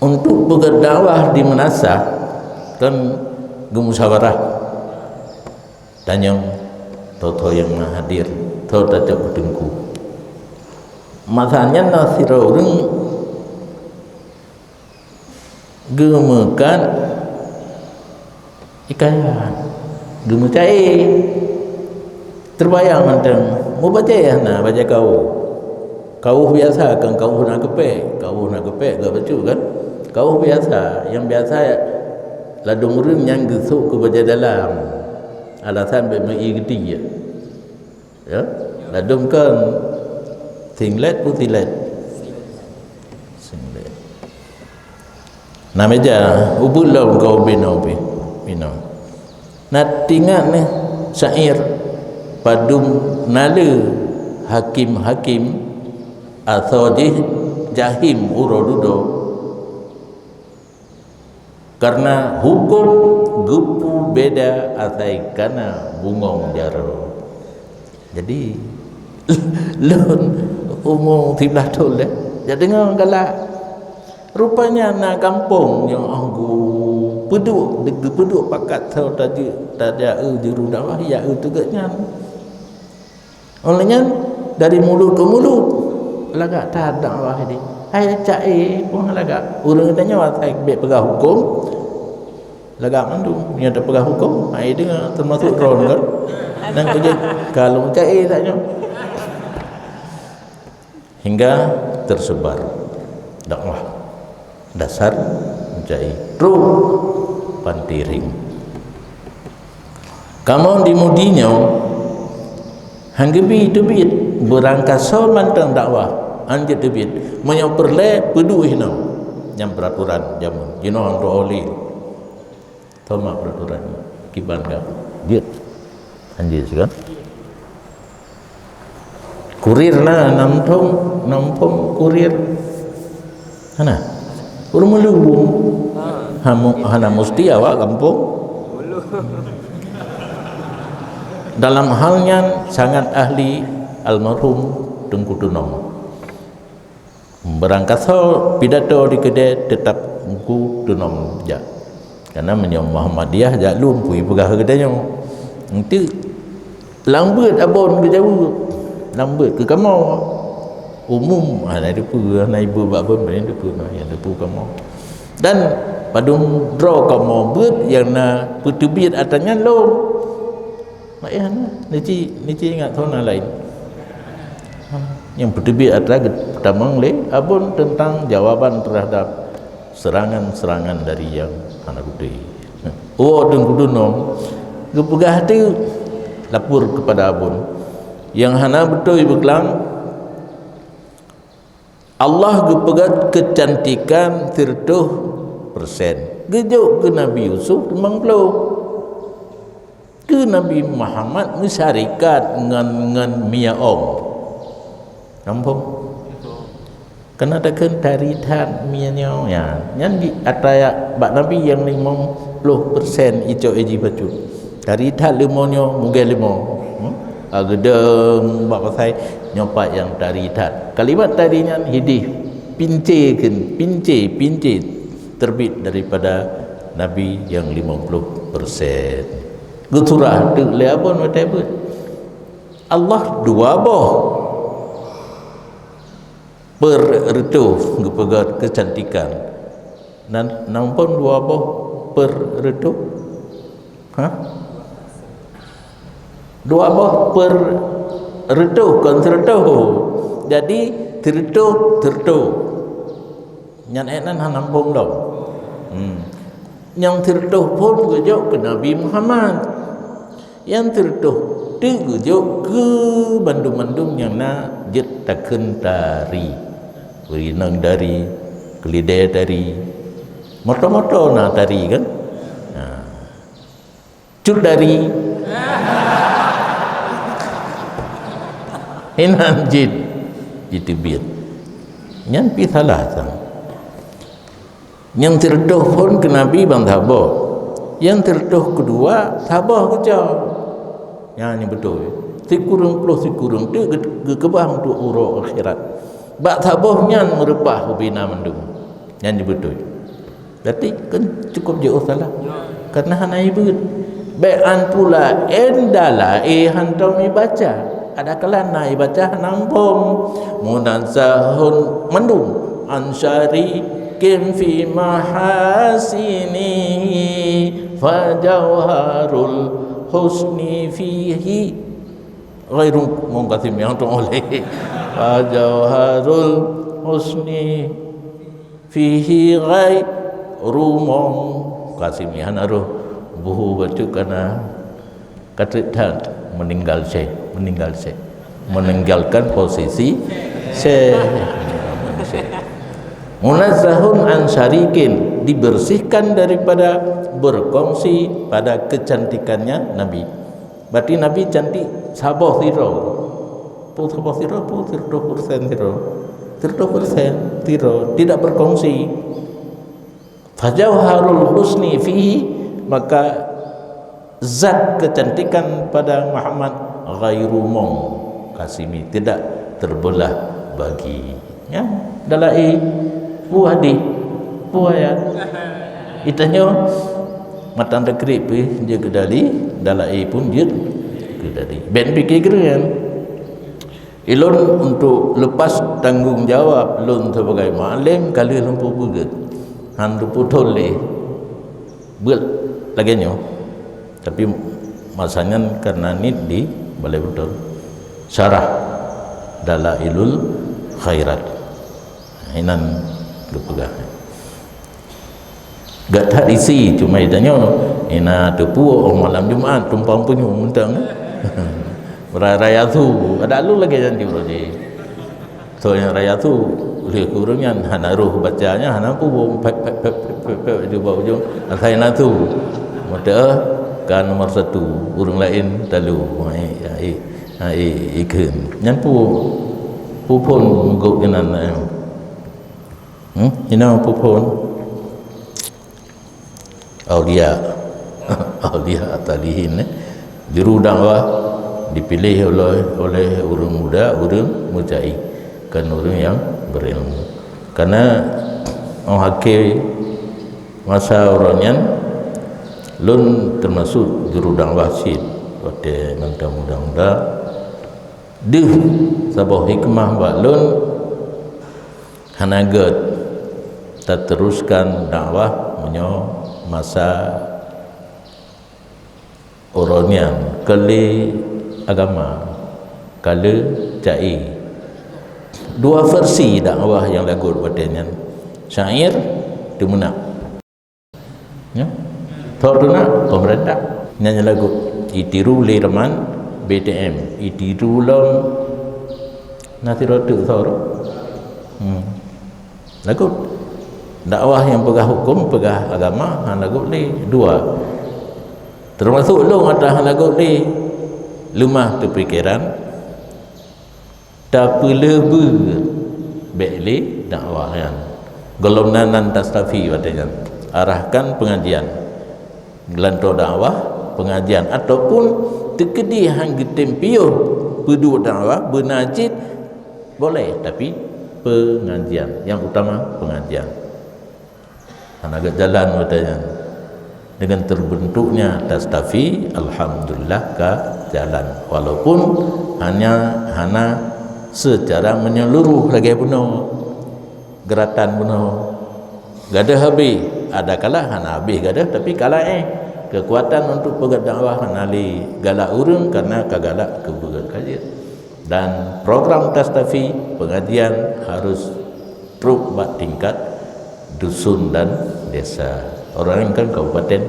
untuk peugét dakwah di meunasah kon geumusyawarah. Tanyong tho-tho nyang na hadir, tho tacok keu teungku. Masa nyan na sidroe ureuëng geumeukat ikayat, geumeucai. Terbayang mantong, meubaca hana baca kawöh. Kawöh biasa kan, kawöh na geupék, kawöh na geupék gak bacut kan. Kawöh biasa, nyang biasa ladom ureuëng nyang geusok keu baja dalam. Alasan bék meu-ie geuti ya. Ya, ladom kan singlet pun singlet. Singlet. Na meja, ubeut lom keu binoe pih, binoe. Na tingat neh syair padum nale hakim-hakim asoe jih jahim uroe dudoe. Karena huköm geupubeda asai kana bungöng jaroe. Jadi lôn umu siblaih thon lé, jak deungoe galak. Rupanya na gampông nyang oh geupeuduek, geupeuduek pakat soe tajak, tajak eu juru dakwah, ya eu teugét nyan. Oleh nyan dari mulut ke mulut lagak that dakwah ini. Hai cak eh pun lagak. Ureuëng geutanyoe asai bék peugah huköm. Lagak mandum nyang teupeugah huköm, hai deungoe termasuk droe kan. Dan kejut kalau cak eh tak nyoe. Hingga tersebar dakwah dasar mencari trok pantiring. Kamoe di Mudi nyoe han geubi teubiet beurangkasoe mantong dakwah, han jeuet teubiet. Meunyoe peureulée peuduek hinoe nyang peuraturan jameun jinoe han teuolih. Thoma peraturan kiban ka jeuet. Anjir sikan. Kurir na nam thong, nam thong kurir. Hana. Ureuëng meulu. Hamu-, hana musti awak gampông. Dalam hal nyan sangat ahli almarhum Teungku Tunom. Beurangkasoe pidato di keudée teutap Teungku Tunom jak. Karena meunyoe Muhammadiyah jak lom pui peugah geutanyoe. Enteuk lambeuet abon geujaweueb. Lambeuet keu kamoe. Umum hana teupeue, hana ibu bak pemberi teupeue, hana teupeue kamoe. Dan padum droe kamoe beuet nyang na peuteubiet atra nyan lom. Mak yah na, nici, nici ingat thona lain. Nyang peuteubiet atra geutamong lé abon teuntang jawaban terhadap serangan-serangan dari yang hana beutôi. Woe Teungku Tunom geupeugah teuk lapor kepada abon yang hana beutôi beuklang. Allah geupeugét keucantikan sireutoh persen. Geujok keu Nabi Yusuf limong ploh. Keu Nabi Muhammad meusyarikat ngon, ngon mie ong. Nampak? Kena takheun tari that mie nyoe. Ya, nyan di ataya bak Nabi nyang limong ploh persen icok iji bacut. Tari that leumo nyoe mugée leumo. Hmm? Agedeng bak pasai nyoe pat nyang tari that. Kalimat tari nyan hidih pince kheun, pince, pince terbit daripada Nabi nyang limong ploh persen. Geusurah teuk lé Abon watée beuet. Allah dua boh peureutôh geupeugah keucantikan. Nan, nan phon dua boh peureutôh? Ha? Dua boh peureutôh, kon sireutôh. Jadi, sireutôh, sireutôh. Nyan ék nan hana muphom lom. Hmm. Nyang sireutôh phon geujok keu Nabi Muhammad. Nyang sireutôh teuk geujok keu bandum-bandum nyang na jeuet takheun tari. Beurineueng tari, keulidée tari. Moto-moto na tari kan? Ha. Cut tari. Inan jin jiteubiet. Nyan pi salah sang. Nyang sireutôh phon keu Nabi ban saboh. Nyang sireutôh keudua saboh keucok. Nyan nyang beutôi. Sikureueng ploh sikureueng teuk geu-, geukeubah untuk uroe akhirat. Bak saboh nyan meureupah ubena mandum. Nyan nyang beutôi. Berarti kan cukup jeuet salah. Karena hana ibeut. Bék an pula enda laé hantom ibaca. Ada kalan na ibaca hana muphom. Munazzahun mandum an syarikin fi mahasinihi, fajauharul husni fihi ghairu munqasim, nyang tu oleh. Fajauharul husni fihi ghairu munqasim. Hana roh buhu bacut kana. Ka trép that meuninggai syekh, meuninggai syekh. Meninggalkan posisi syekh. Munazzahun an syarikin, dibersihkan daripada berkongsi pada kecantikannya Nabi. Berarti Nabi cantik saboh sidroe. Peue saboh sidroe, peue sireutôh persen sidroe. Sireutôh persen sidroe, tidak berkongsi. Fajauharul husni fihi, maka zat kecantikan pada Muhammad ghairu munqasimi, tidak terbelah bagi. Ya, dalam i buah di buah ya. Itanyoe matan takrib pih jeuet keu dali, dalam i pun jeuet keu dali. Ben pikir keren. Ilôn untuk lepas tanggong jawab lôn sebagai mualem ka lheueh lôn peubeugét. Han lôn peuthon lé. Buet lagée nyoe. Tapi masa nyan karena niet di Balai Beutôi. Syarah Dalailul Khairat. Inan geupeugah. Gata isi cuma itanyoe, ina teupeue oh malam Jumat tumpang punyueng mantong. Raya, raya su, ada lu lagi janji uroe jih. So nyang raya su, lheueh kureueng nyan hana roh baca nyan, hana peue, pep, pep, pep, pep, pep, di bawah ujong, asai na su. Mata kan nomor satu, ureueng laén talu. Hai, hai, hai, ikheun. Nyan peue, peue phon gok keunan, eh. Hmm? Ina peue phon? Aulia. Aulia salihin, eh. Juru dakwah dipilih oleh, oleh ureueng muda, ureueng mujtahid, kan ureueng nyang berilmu. Karena oh akhé masa uroe nyan, lôn teumasuk juru dakwah cit. Watée mantong muda-muda, deuh saboh hikmah bak lôn, hana gét tateruskan dakwah meunyoe masa uroe nyan keu lé agama, ka lheueh cai. Dua versi dakwah nyang lagot watée nyan, syair teumeunak. Nyo. Thok teunak, pemerintah. Nyan nyang lagot. Itiru lé raman B T M. Itiru lom na sidroe teuk thor. Hmm. Lagot. Dakwah nyang peugah huköm, peugah agama, han lagot lé. Dua. Termasuk lôn atra han lagot lé. Leumah teupikeran. Tapeuleubeue bék lé dakwah nyan. Gohlom nan, nan tastafi watée nyan. Arahkan pengajian. Geulantoe dakwah, pengajian ataupun teukeudi han geutem piôh peuduek dakwah beuna cit boleh, tapi pengajian. Yang utama pengajian. Hana gét jalan watée nyan. Dengan terbentuknya Tastafi, alhamdulillah ka jalan. Walaupun hanya, hana secara menyeluruh lagèe bunoe. Geuratan bunoe. Gadoh habéh, ada kala hana habéh gadoh, tapi kala éh. Keukuatan untuk peugét dakwah hana lé galak ureuëng karena ka galak keu beugét ka jeuet. Dan program Tastafi pengajian harus trok bak tingkat dusun dan desa. Orang lain kan kabupaten,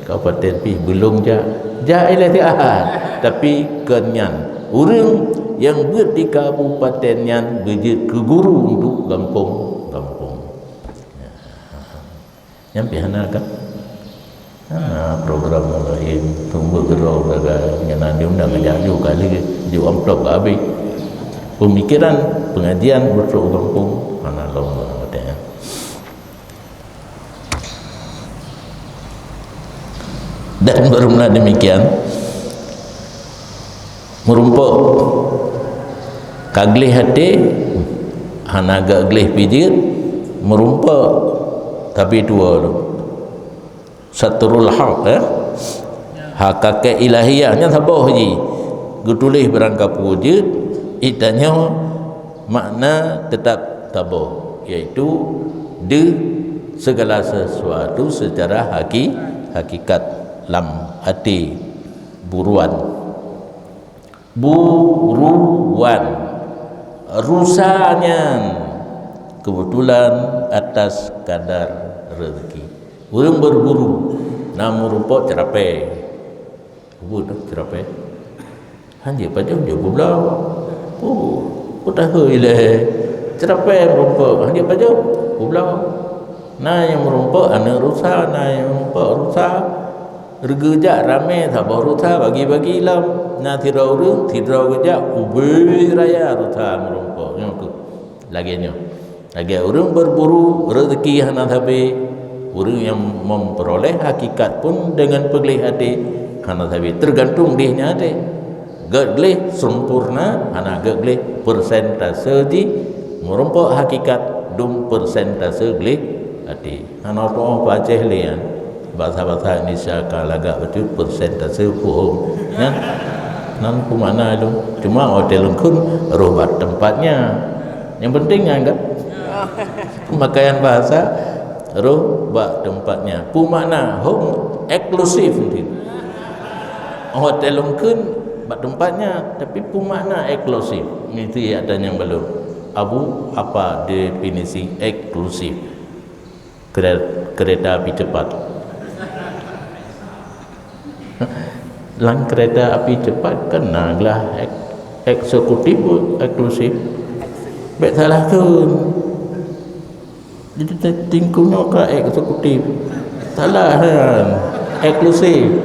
kabupaten pih belum jak, jak ilée siat. Tapi kon nyan, ureuëng nyang beuet di kabupaten nyan beujeuet keu guru untuk gampông-gampông. Nyan pih hana kan? Hana program lain, sumber keudroe gagai, nyan na diundang jak ju kali, ju amplop ka habéh. Pemikiran pengajian beutôi gampông, hana lom watée nyan. Dan beureumpok demikian, meurumpok ka gleh até, hana gak gleh pijeuet, meurumpok tapi dua tu. Satrul Haq, eh? Hakakek ilahiyah nyan saboh ji. Geutuléh barang kapeue jeuet, itanyoe makna teutap saboh, yaitu deuh segala sesuatu secara haki-, hakikat lam até buruan. Buruan. Rusa nyan kebetulan atas kadar rezeki. Ureuëng berburu na meurumpok ceurapée. Ubit ceurapée. Hanjeuet pajoh jeuet peubloe. Oh, peutahôi lé. Ceurapée meurumpok, hanjeuet pajoh peubloe. Na nyang meurumpok aneuëk rusa, na nyang meurumpok rusa. Reugeujak ramé saboh rusa bagi-bagi lom. Na sidroe ureuëng, sidroe geujak ubé raya rusa meurumpok. Nyoe keuh lagée nyoe. Lagée ureuëng berburu, rezeki hana sabe. Ureuëng nyang memperoleh hakikat pun dengan peugleh até hana sabe, tergantung deh nyan até. Gét gleh sempurna, hana gét gleh persentase jih meurumpok hakikat dum persentase gleh até. Hana tuoh Aceh lé nyan. Bahasa-bahasa Indonesia ka lagak bacut persentase puhom. Nyan, nan peumakna lom. Cuma watée lungkun roh bak tempatnya. Yang penting nyan kan? Pemakaian bahasa roh bak tempatnya. Peumakna hom eksklusif nanti. Watée lungkun bak tempatnya, tapi peumakna eksklusif. Mesti ada yang belum. Abu, apa definisi eksklusif? Kere-, kereta api cepat. Lam kereta api cepat kan na glah ek-, eksekutif, eksklusif. Bék salah kheun. Jadi, te-, teungku nyoe ka eksekutif. Salah kan? Eksklusif.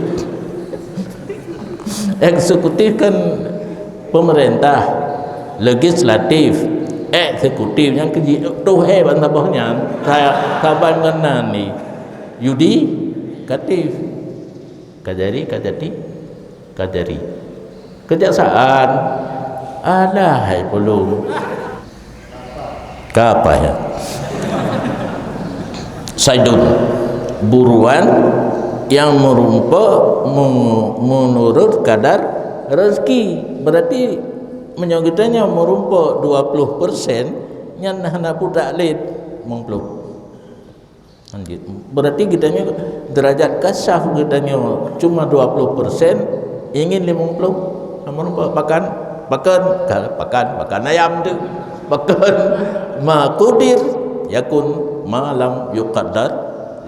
Eksekutif kan pemerintah, legislatif, eksekutif nyang keuji tuhe ban saboh nyan sa-, saban ngon nan ni yudikatif. Kajari, kajati, kajari. Kejaksaan, alah hai pulung. Ka apa ya? Saidun, buruan yang merumpok mu-, menurut kadar rezeki. Berarti meunyoe geutanyoe meurumpok dua puluh persen, nyan hana putak lét limong puluh. Lanjut. Berarti geutanyoe derajat kasyaf geutanyoe cuma dua puluh persen, ingin limong puluh. Namun pakan, pakan, ka-, pakan, pakan ayam tu. Pakan ma qudir yakun, ma lam yuqaddar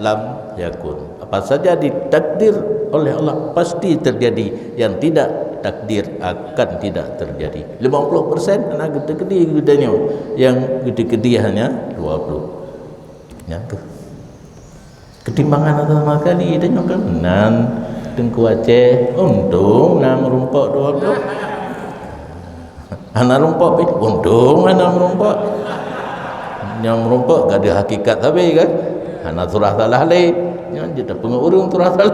lam yakun. Apa saja ditakdir oleh Allah pasti terjadi, yang tidak takdir akan tidak terjadi. Limong puluh persen hana geuteukedi geutanyoe, yang geuteukedi hanya dua puluh. Nyan tu. Keutimbangan sama sekali, tanyoe kan nan Teungku Aceh, untung na meurumpok dua puluh. Hana rumpok pih, untung hana meurumpok. Nyang meurumpok gadôh hakikat sabe kan? Hana surah salah lé. Nyan jeuet tapeungeuh ureueng surah salah.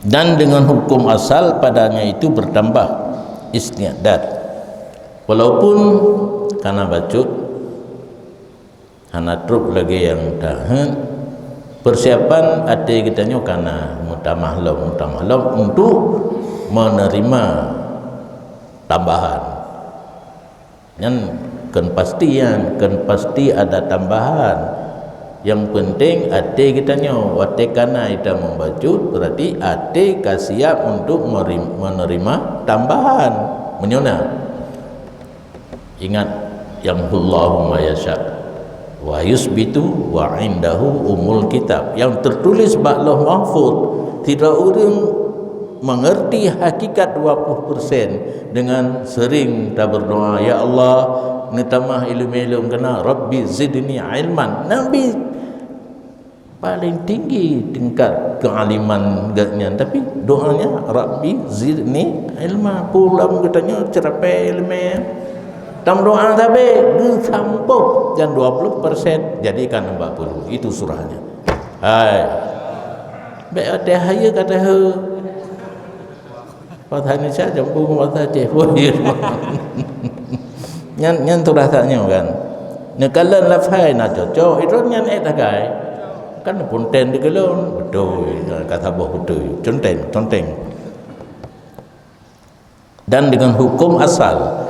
Dan dengan hukum asal padanya itu bertambah isti'dad. Walaupun kana bacut, hana trok lagée nyang taheun. Persiapan até geutanyoe kana meutamah lom, meutamah lom untuk menerima tambahan. Nyan kon pasti, nyan kon pasti ada tambahan. Yang penting até geutanyoe, watée kana ita meubacut, berarti até ka siap untuk meri-, menerima tambahan. Meunyoe na. Ingat, yamhullahu ma yasha wa yusbitu wa indahu umul kitab. Yang tertulis bak Lauh Mahfuz, tidak ureuëng mengerti hakikat dua puluh persen dengan sering taberdoa, "Ya Allah, neutamah ileumé lôn keunan, Rabbi zidni ilman." Nabi paling tinggi tingkat kealiman geuhnyan, tapi doanya, "Rabbi zidni ilma." Pulam geutanyoe ceurapée ileumé. Tam doa sabe geusampôh dan dua puluh persen jadikan empat puluh. Itu surahnya. Hai. Bék watée hayeue ka tahe. Bahasa Indonesia campur ngon bahasa Aceh pun. Nyan, nyan tu rasa nyoe kan. Neukalon lafai na cocok, itu nyan ék tagai. Kan punten di kelon, betul, ka saboh betul. Conteng, conteng. Dan dengan hukum asal,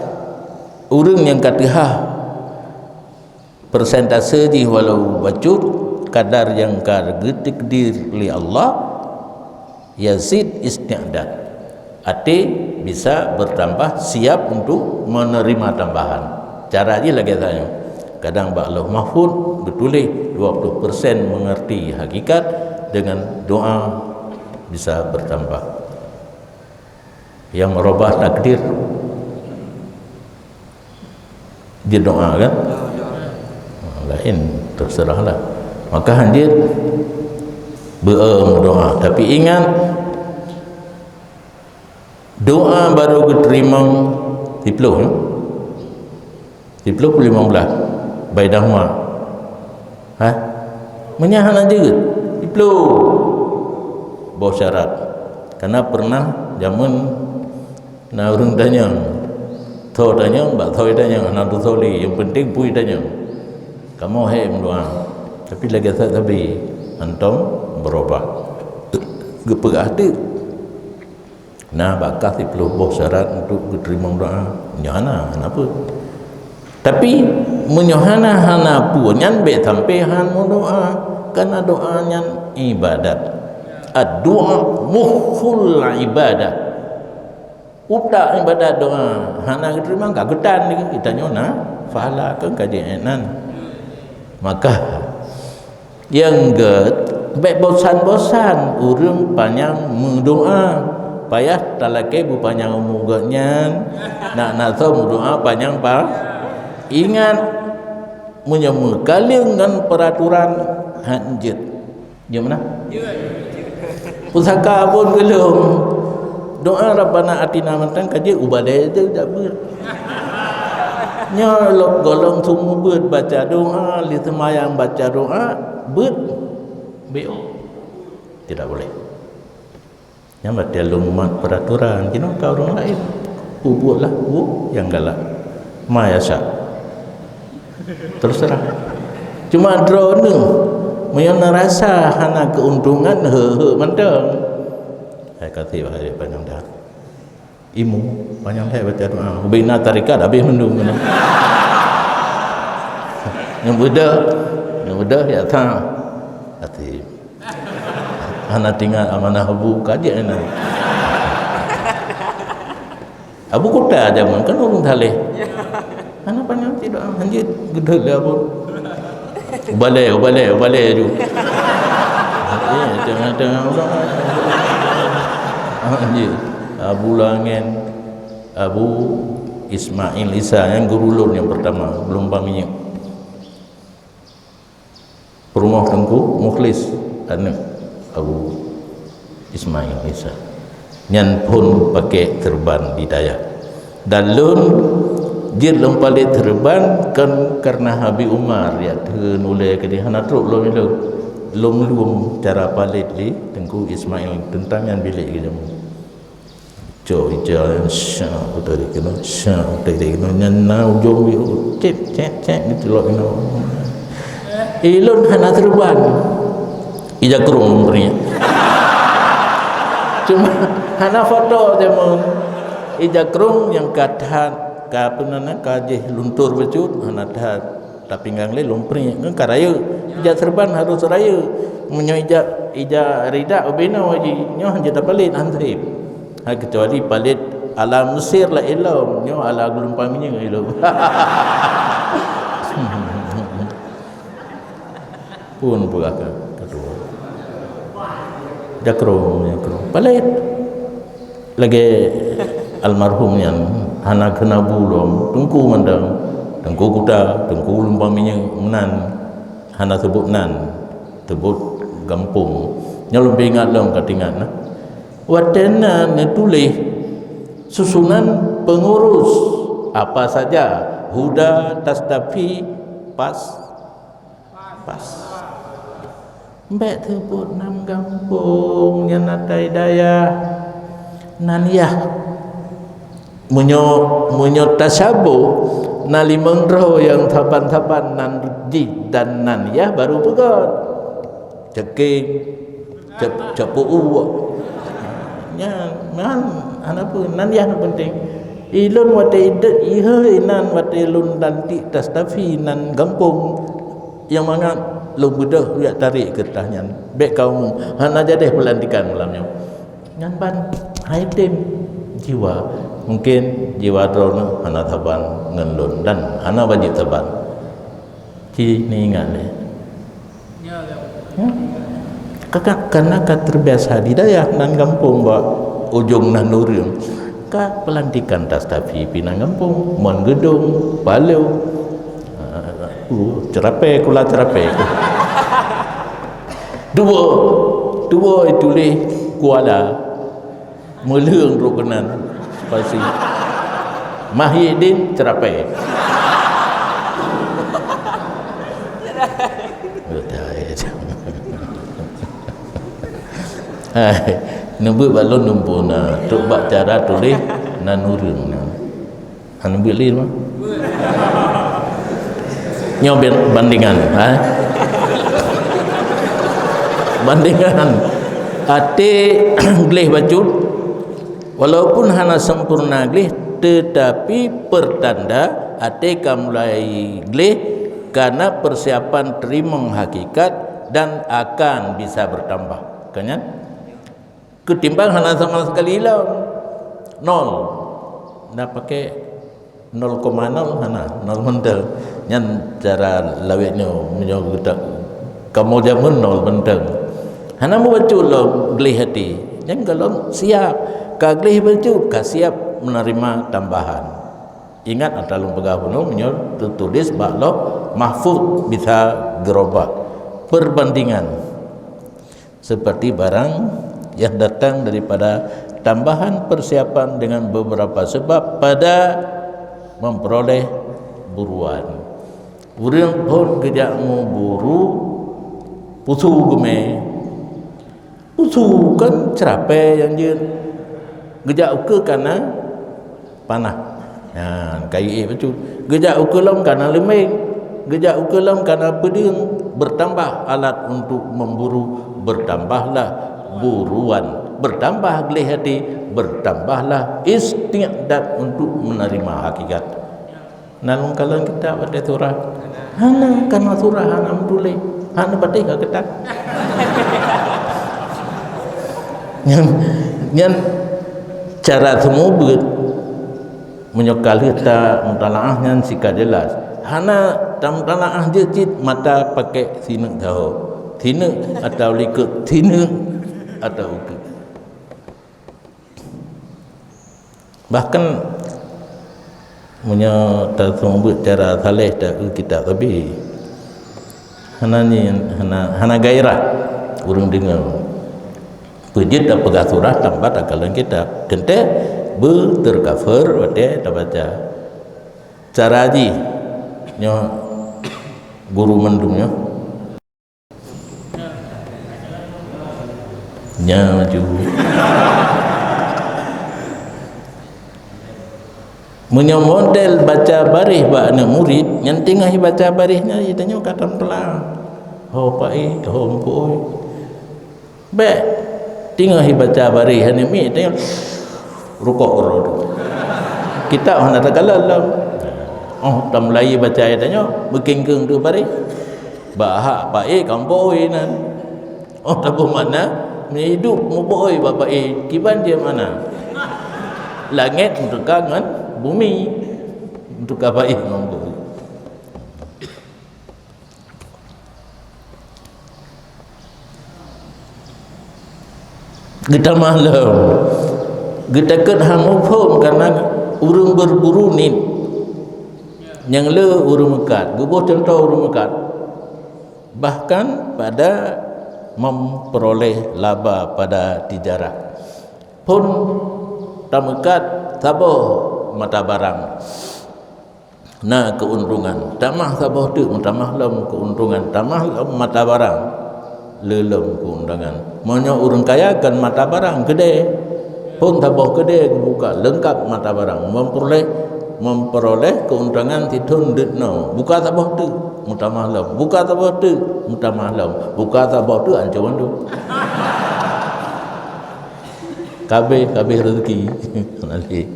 ureuëng nyang ka teuhah persentase jih walau bacut kadar nyang ka geutakdir lé Allah, yazid isti'dad. Até bisa bertambah, siap untuk menerima tambahan. Cara jih lagée tanyoe. Kadang bak Lauh Mahfuz geutuléh dua puluh persen mengerti hakikat, dengan doa bisa bertambah. Yang merubah takdir dia doa kan? Lain, terserahlah. Maka hanjeuet beu-e meudoa. Tapi ingat, doa baru geuteurimong siploh, ya? Siploh peulimong blaih bainahuma. Ha? Meunyo hana jeuet, siploh boh syarat. Karena pernah jameun na ureuëng tanyong, tho tanyong, bak tho tanyong, hana tutoe lé, yang penting pui tanyong. Kamoe hé meudoa, tapi lagée that sabe, hantom berubah. Geupeugah teuk. Nah, bak kah siploh boh syarat untuk geuteurimong doa. Nyoe hana, hana peue. Tapi, meunyoe hana, hana peue, nyan bék sampai han meudoa. Karena doa nyan ibadat. Ad-du'a mukhul ibadah. Utak ibadat doa hana geuteurimong, ka geutan lagi. Geutanyoe na pahala kan ka jeuet nan. Maka, nyang gét, bék bosan-bosan ureuëng panyang meudoa. Payah talakée beupanyang umu gét nyan, nak na soe meudoa panyang pa-, ingat, meunyoe meukaleueng ngon peuratoran, han jeuet. Jeuet meunan? Pusaka pun geulong. Doa Rabbana atina mantong ka jeuet, ubalée teuh jak beuet. Nyoe lok gohlom sumu beuet baca doa, lé seumayang baca doa, beuet. Beuet. Tidak boleh. Nyan berarti lôn mat peraturan, jinoe ka ureuëng laén. Peubuetlah buet nyang galak. Ma yasha. Terserah. Cuma droeneuh, meunyoe na rasa hana keuntungan, heu-heu mantong. Hai ka seb hai panyang that. Ilmu, panyang that baca doa. Ubena tarekat habéh mandum keunoe. Nyang beudôh, nyang beudôh ya that. Hati. Hana teuingat amanah abu ka jeuet nyan. Abu Kuta jameun kan ureuëng saleh. Hana panyang cit doa, hanjeuet geudeuek lé abu. Ubalée, ubalée, ubalée aju. Eh, tengah-tengah ureuëng. Hanjeuet. Abu Langen, Abu Ismail Isa nyang guru lôn nyang pertama, geulumbang minyeuk. Peurumoh Teungku Mukhlis, aneuk Abu Ismail Isa. Nyan phon pakai serban di dayah. Dan lôn jeuet lôn palét serban kon kareuna Habib Umar, jak theun ulée keudeh hana trok lôn ilôn. Lôn lom cara palét lé Teungku Ismail, teuntang nyan bilék geujameun. Cok ija, syak, utai di kena, syak, utai di kena. Nyan na ujong biru, cek, cek, cek, gitu loh, kena. Ilôn hana serban. Ija krong beri. Cuma hana foto jameun. Ija krong nyang ka that, ka apa nan, ka jih luntur bacut, hana that. Tapi ngang lé lôn prik ngon ka rayeuk. Ija serban harus rayeuk. Meunyoe ija, ija ridak ubé na waji, nyoe hana tapalét anseb. Ha, kecuali palét ala Mesir laén lom, nyoe ala geulumpang minyeuk ilôn. Pun peugah ka keudua. Jakrong, jakrong. Palét. Lagèe almarhum nyan hana keuneuk bu lom, teungku mantong. Teungku Kuta, teungku Lumpang Minyeuk meunan, hana seubut nan, seubut gampông. Nyoe lôn peuingat lom ka teuingat na. Watèe na neutuléh susunan pengurus apa saja, Huda, Tastafi, pas. Pas. Bèk teubot nan gampông nyan atai dayah. Nan yah. Meunyoe, meunyoe tasyaboh, na limong droe nyang saban-saban nan jih dan nan yah baru peugöt. Ceuking, cep-, ceupeu uek. Nyan, nyan, hana peue, nan yah nyang peunteng. Ilôn watèe ideuet, ihôi nan watèe lôn lantik Tastafi nan gampông. Nyang mangat lôn beudôh jak tarek keureutah nyan. Bèk ka umu, hana jadeh peulantikan malam nyoe. Nyan ban hai tem jiwa. Mungkin jiwa droeneuh hana saban ngon lôn dan hana wajéb saban. Ci neuingat lé. Ya. Ka, ka, karena ka terbiasa di dayah nan gampông bak ujong nan ureueng. Ka peulantikan Tastafi pih nan gampông, Mon Geudong, Paloh. Ah, uh, Ceurapèe, Kuala Ceurapèe. Tuboh, tuboh ituléh Kuala. Meuleueng trok keunan pasi. Mahyidin Ceurapèe. Hai, neubeuet bak lôn lumpoe na, trok bak cara tuléh nan ureueng na. Hana beuet lé mah. Nyoe ban-, bandingan, ha? Bandingan. Até gleh bacut, walaupun hana sempurna gleh, tetapi pertanda até ka mulai gleh karena persiapan teurimong hakikat dan akan bisa bertambah. Kan nyan? Keutimbang hana sama sekali lom. Nol. Na pakai nol koma nol hana, nol mantong. Nyan cara lawét nyoe, meunyoe geuta-, kamoe jameun nol mantong. Hana meubacut lom gleh até. Nyan gohlom siap. Ka gleh bacut, ka siap menerima tambahan. Ingat ata lôn peugah bunoe, meunyoe teutuléh bak Lauh Mahfuz bisa geurobah. Perbandingan. Seperti barang yang datang daripada tambahan persiapan dengan beberapa sebab pada memperoleh buruan. Ureueng phôn geujak meuburu pusu geumè. Pusu kan Ceurapèe nyang jeuet. Geujak ukeue kana panah. Nyan, kayu éh bacut. Geujak ukeue lom kana leumeng. Geujak ukeue lom kana peudeueng. Bertambah alat untuk memburu, bertambahlah buruan. Bertambah gleh até, bertambahlah istiqdat untuk menerima hakikat. Na lôn kalon kitab watèe surah. Hana, kana surah hana meutuléh. Hana patéh ka kitab. Nyan, nyan cara seumeubeuet. Meunyoe ka lheueh tamutalaah nyan sika jeulaih. Hana tamutalaah jeuet cit mata pakék sineuk saho. Sineuk atawa likot, sineuk atawa ukeue. Bahkan meunyoe taseumeubeuet cara saleh taeu kitab sabe, hana nyan, hana, hana gairah ureueng deungoe. Peue jeuet tapeugah surah tanpa takalon kitab. Teuntèe beutercover watèe tabaca. Cara jih nyoe guru mandum nyoe. Nya maju. Meunyoe model baca baréh bak aneuk murit, nyan teungoh baca baréh nyan, tanyoe ka tamplang. Ho paéh, ho ampôi. Bèk, teungoh baca baréh aneuk miet, tanyoe rukok uroe tu. Kitab hana takalon lom. Oh, tamulai baca tanyoe, beukengkeng tu baréh. Bak hak paéh ka ampôi nan. Oh, taboh makna, meunyoe hidup meupaéh bak paéh, kiban jih makna. Langét meuteuka ngon bumi, meuteuka paéh ngon bumi. Geutamah lom. Geutakot hana muphom karena ureuëng berburu niet. Nyang le ureuëng meukat. Geuboh cuntoh ureuëng meukat. Bahkan pada memperoleh laba pada tijarah. Phon tameukat saboh mata barang na keuntungan, tamah saboh teuk meutamah lom keuntungan, tamah lom mata barang le lom keuntungan. Meunyoe ureuëng kaya kan mata barang keudè, phon saboh keudè geubuka leungkap mata barang, memperoleh memperoleh keuntungan sithon deut nyoe. Buka saboh teuk meutamah lom, buka saboh teuk meutamah lom, buka saboh teuk ancô mandum. Kabeh, kabeh rezeki. Nanti.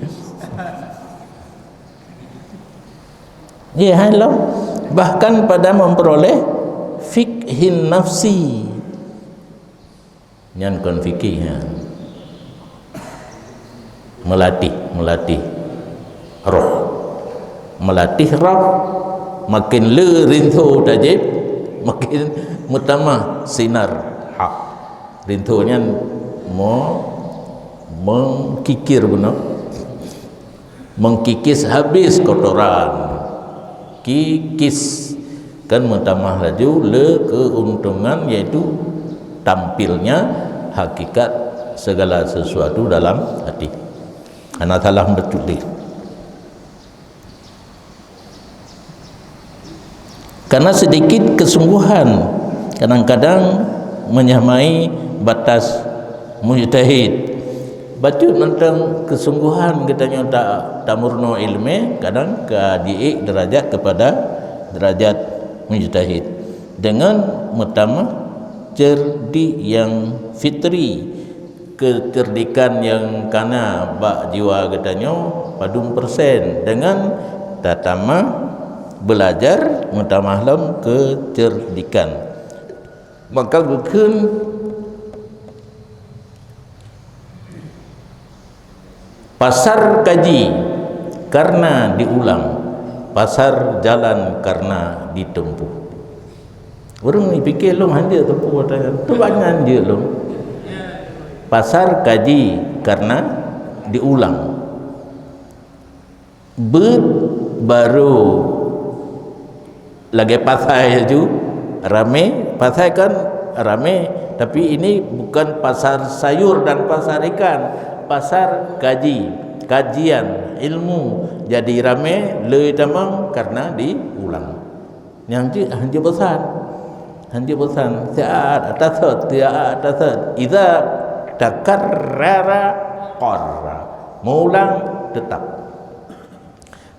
Ya, hai lom. Bahkan pada memperoleh fikhin nafsi. Nyan kon fikih, ya. Melatih, melatih roh. Melatih roh, makin le rinso tajéb, makin meutamah sinar hak. Rinso nyan mo-, mengkikir beuna, mengkikis habis kotoran. Kikis, kan meutamah laju le keuntungan, yaitu tampilnya hakikat segala sesuatu dalam hati. Hana salah beutôi. Karena sedikit kesungguhan kadang-kadang menyamai batas mujtahid. Bacut mantong kesungguhan geutanyoe ta-, tamurno ilmu, kadang ka jiék derajat kepada derajat mujtahid. Dengan meutamah cerdik yang fitri, keuceurdikan nyang kana bak jiwa geutanyoe padum persen dengan tatamah beulajar meutamah lom keuceurdikan. Maka geukheun pasar kaji karena diulang, pasar jalan karena ditempuh. Ureuëng ni pikir lom hanjeuet teupeu watée nyan. Teubanyan jeuet lom. Pasar kaji karena diulang. Beuet barô lagée pasai laju ramé, pasai kan ramé, tapi ini bukan pasar sayur dan pasar ikan, pasar kaji, kajian, ilmu. Jadi ramé le tamong karena diulang. Nyang jeuet hanjeuet bosan. Hanjeuet bosan. Siat atasot, siat atasot. Iza takarrara qarra. Meulang tetap.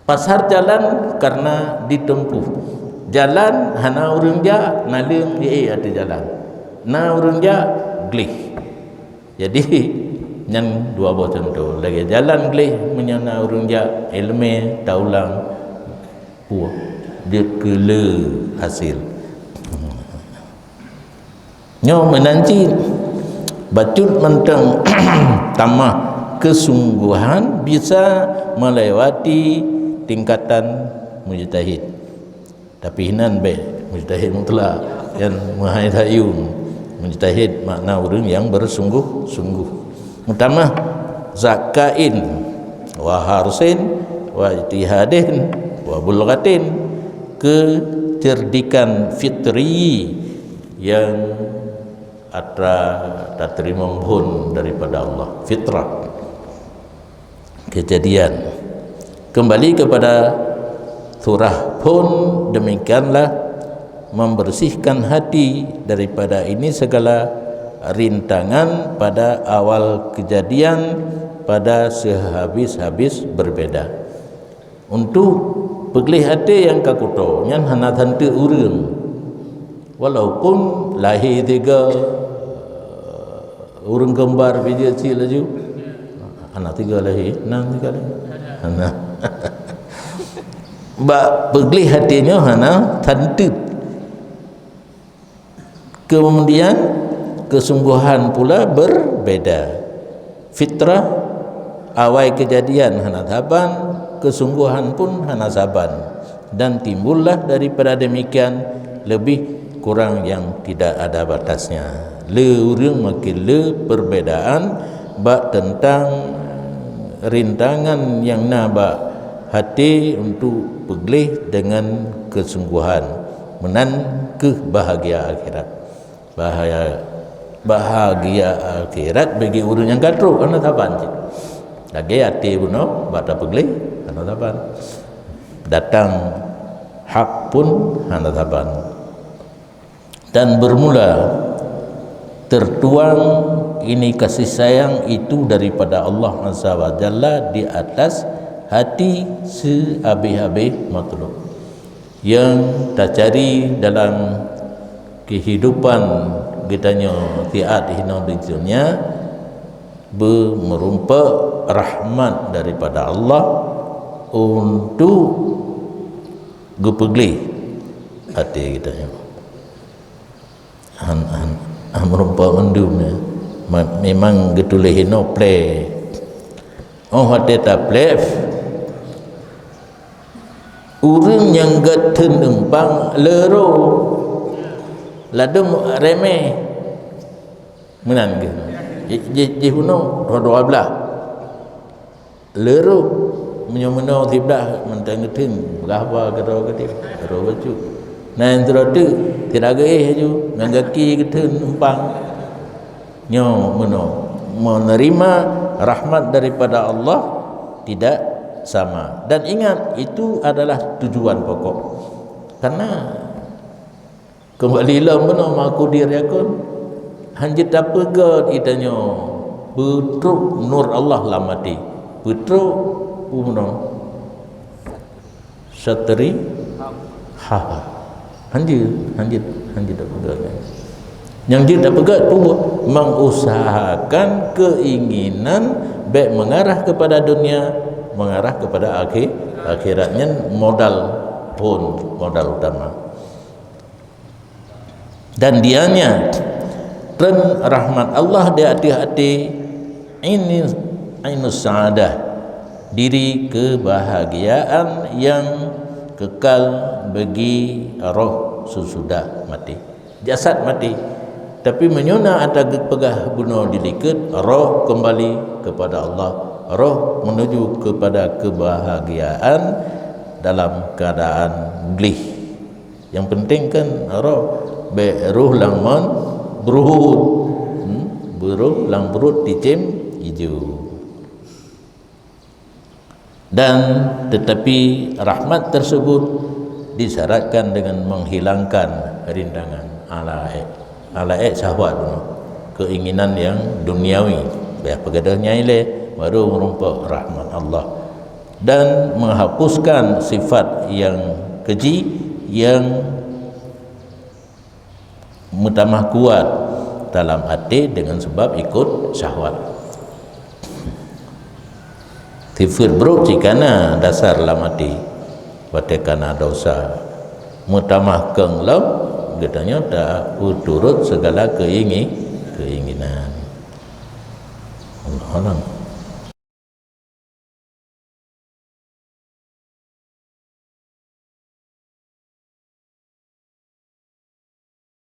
Pasar jalan karena ditempuh. Jalan hana ureuëng jak, naleueng di ateueh jalan. Na ureuëng jak, gleh. Jadi, nyan dua boh contoh. Lagée jalan gleh meunyoe na ureuëng jak, ilmu taulang, puih jeuet keu le hasil. Nyoe meunan cit bacut mantong tamah kesungguhan bisa melewati tingkatan mujtahid. Tapi hinan beh mujtahid mutlak, nyan meuhai tayum. Mujtahid makna ureuëng yang bersungguh-sungguh. Meutamah zakain, wa harsin, wa ijtihadin, wa bulghatin. Kecerdikan fitri yang atra tateurimong phon daripada Allah, fitrah. Kejadian. Kembali kepada surah phon, demikianlah membersihkan hati daripada ini segala rintangan pada awal kejadian, pada sehabis-habis berbeda. Untuk peugleh até nyang ka kuto, nyan hana teuntèe ureuëng. Walaupun lahé tiga, ureuëng kembar bijéh cit laju. Hana tiga lahé, na tiga lahé. Hana. Bak peugleh até nyoe hana teuntèe. Kemudian, kesungguhan pula berbeda. Fitrah, awai kejadian hana saban, kesungguhan pun hana saban. Dan timbullah daripada demikian lebih kurang yang tidak ada batasnya. Le ureuëng makin le perbedaan bak teuntang rintangan nyang na bak até untuk peugleh dengan kesungguhan. Meunan kheueh bahagia akhirat. Bahagia, bahagia akhirat bagi ureuëng nyang ka trok hana saban cit. Lagée até bunoe bak tapeugleh hana saban. Datang hak pun hana saban. Dan bermula tertuang ini kasih sayang itu daripada Allah Azza wa Jalla di atas hati sehabis-habis makhluk. Nyang tacari dalam kehidupan geutanyoe siat hinoe di dunia, beumeureumpok rahmat daripada Allah untuk geupeugleh até geutanyoe. Han, han, han meureumpok mandum nyan. Ma-, memang geutuléh inoe plé. Oh, watée taplé, ureuëng nyang geutheun umpang leuro, ladôm remeh. Meunan geuh. Ji-, ji-, jih unoe dua, dua belah. Leuro, meunyoe meunoe siblah mantong geutheun, peugah ba keudroe keudeh, keudroe bacut. Nah, nyang sidroe teuk, tidak geuéh laju, ngon gaki geutheun umpang. Nyoe meunoe, menerima rahmat daripada Allah tidak sama. Dan ingat, itu adalah tujuan pokok. Karena keumbali lom bunoe meuaku diri akon, hanjeuet tapeugét geutanyoe peutrok nur Allah lam até. Peutrok bunoe satri ha. Hanjeuet, hanjeuet, hanjeuet tapeugét. Nyang jeuet tapeugét peue? Mengusahakan keinginan bék mengarah kepada dunia, mengarah kepada akhi-, akhirat. Nyan modal phôn, modal utama. Dan dianya treun rahmat Allah di ateueh até ini ainus sa'adah, diri kebahagiaan yang kekal bagi roh sesudah mati. Jasad mati. Tapi meunyoe na ata geupeugah bunoe dilikot, roh kembali kepada Allah, roh menuju kepada kebahagiaan dalam keadaan gleh. Yang penting kan roh, bék roh lam mon bruhut. Hmm? Beurôh lam bruhut cicém ijo. Dan tetapi rahmat tersebut disyaratkan dengan menghilangkan rintangan alaik, alaik syahwat, keinginan yang duniawi. Bék peugadôh nyan ilée, baru meurumpok rahmat Allah. Dan menghapuskan sifat yang keji yang meutamah kuat dalam até dengan sebab ikut syahwat. Sifeuet brok cit kana dasar lam até, watée kana desya, meutamah keueng lom geutanyoe tapeuturot segala keuingi-, keuinginan. Allahu a'lam.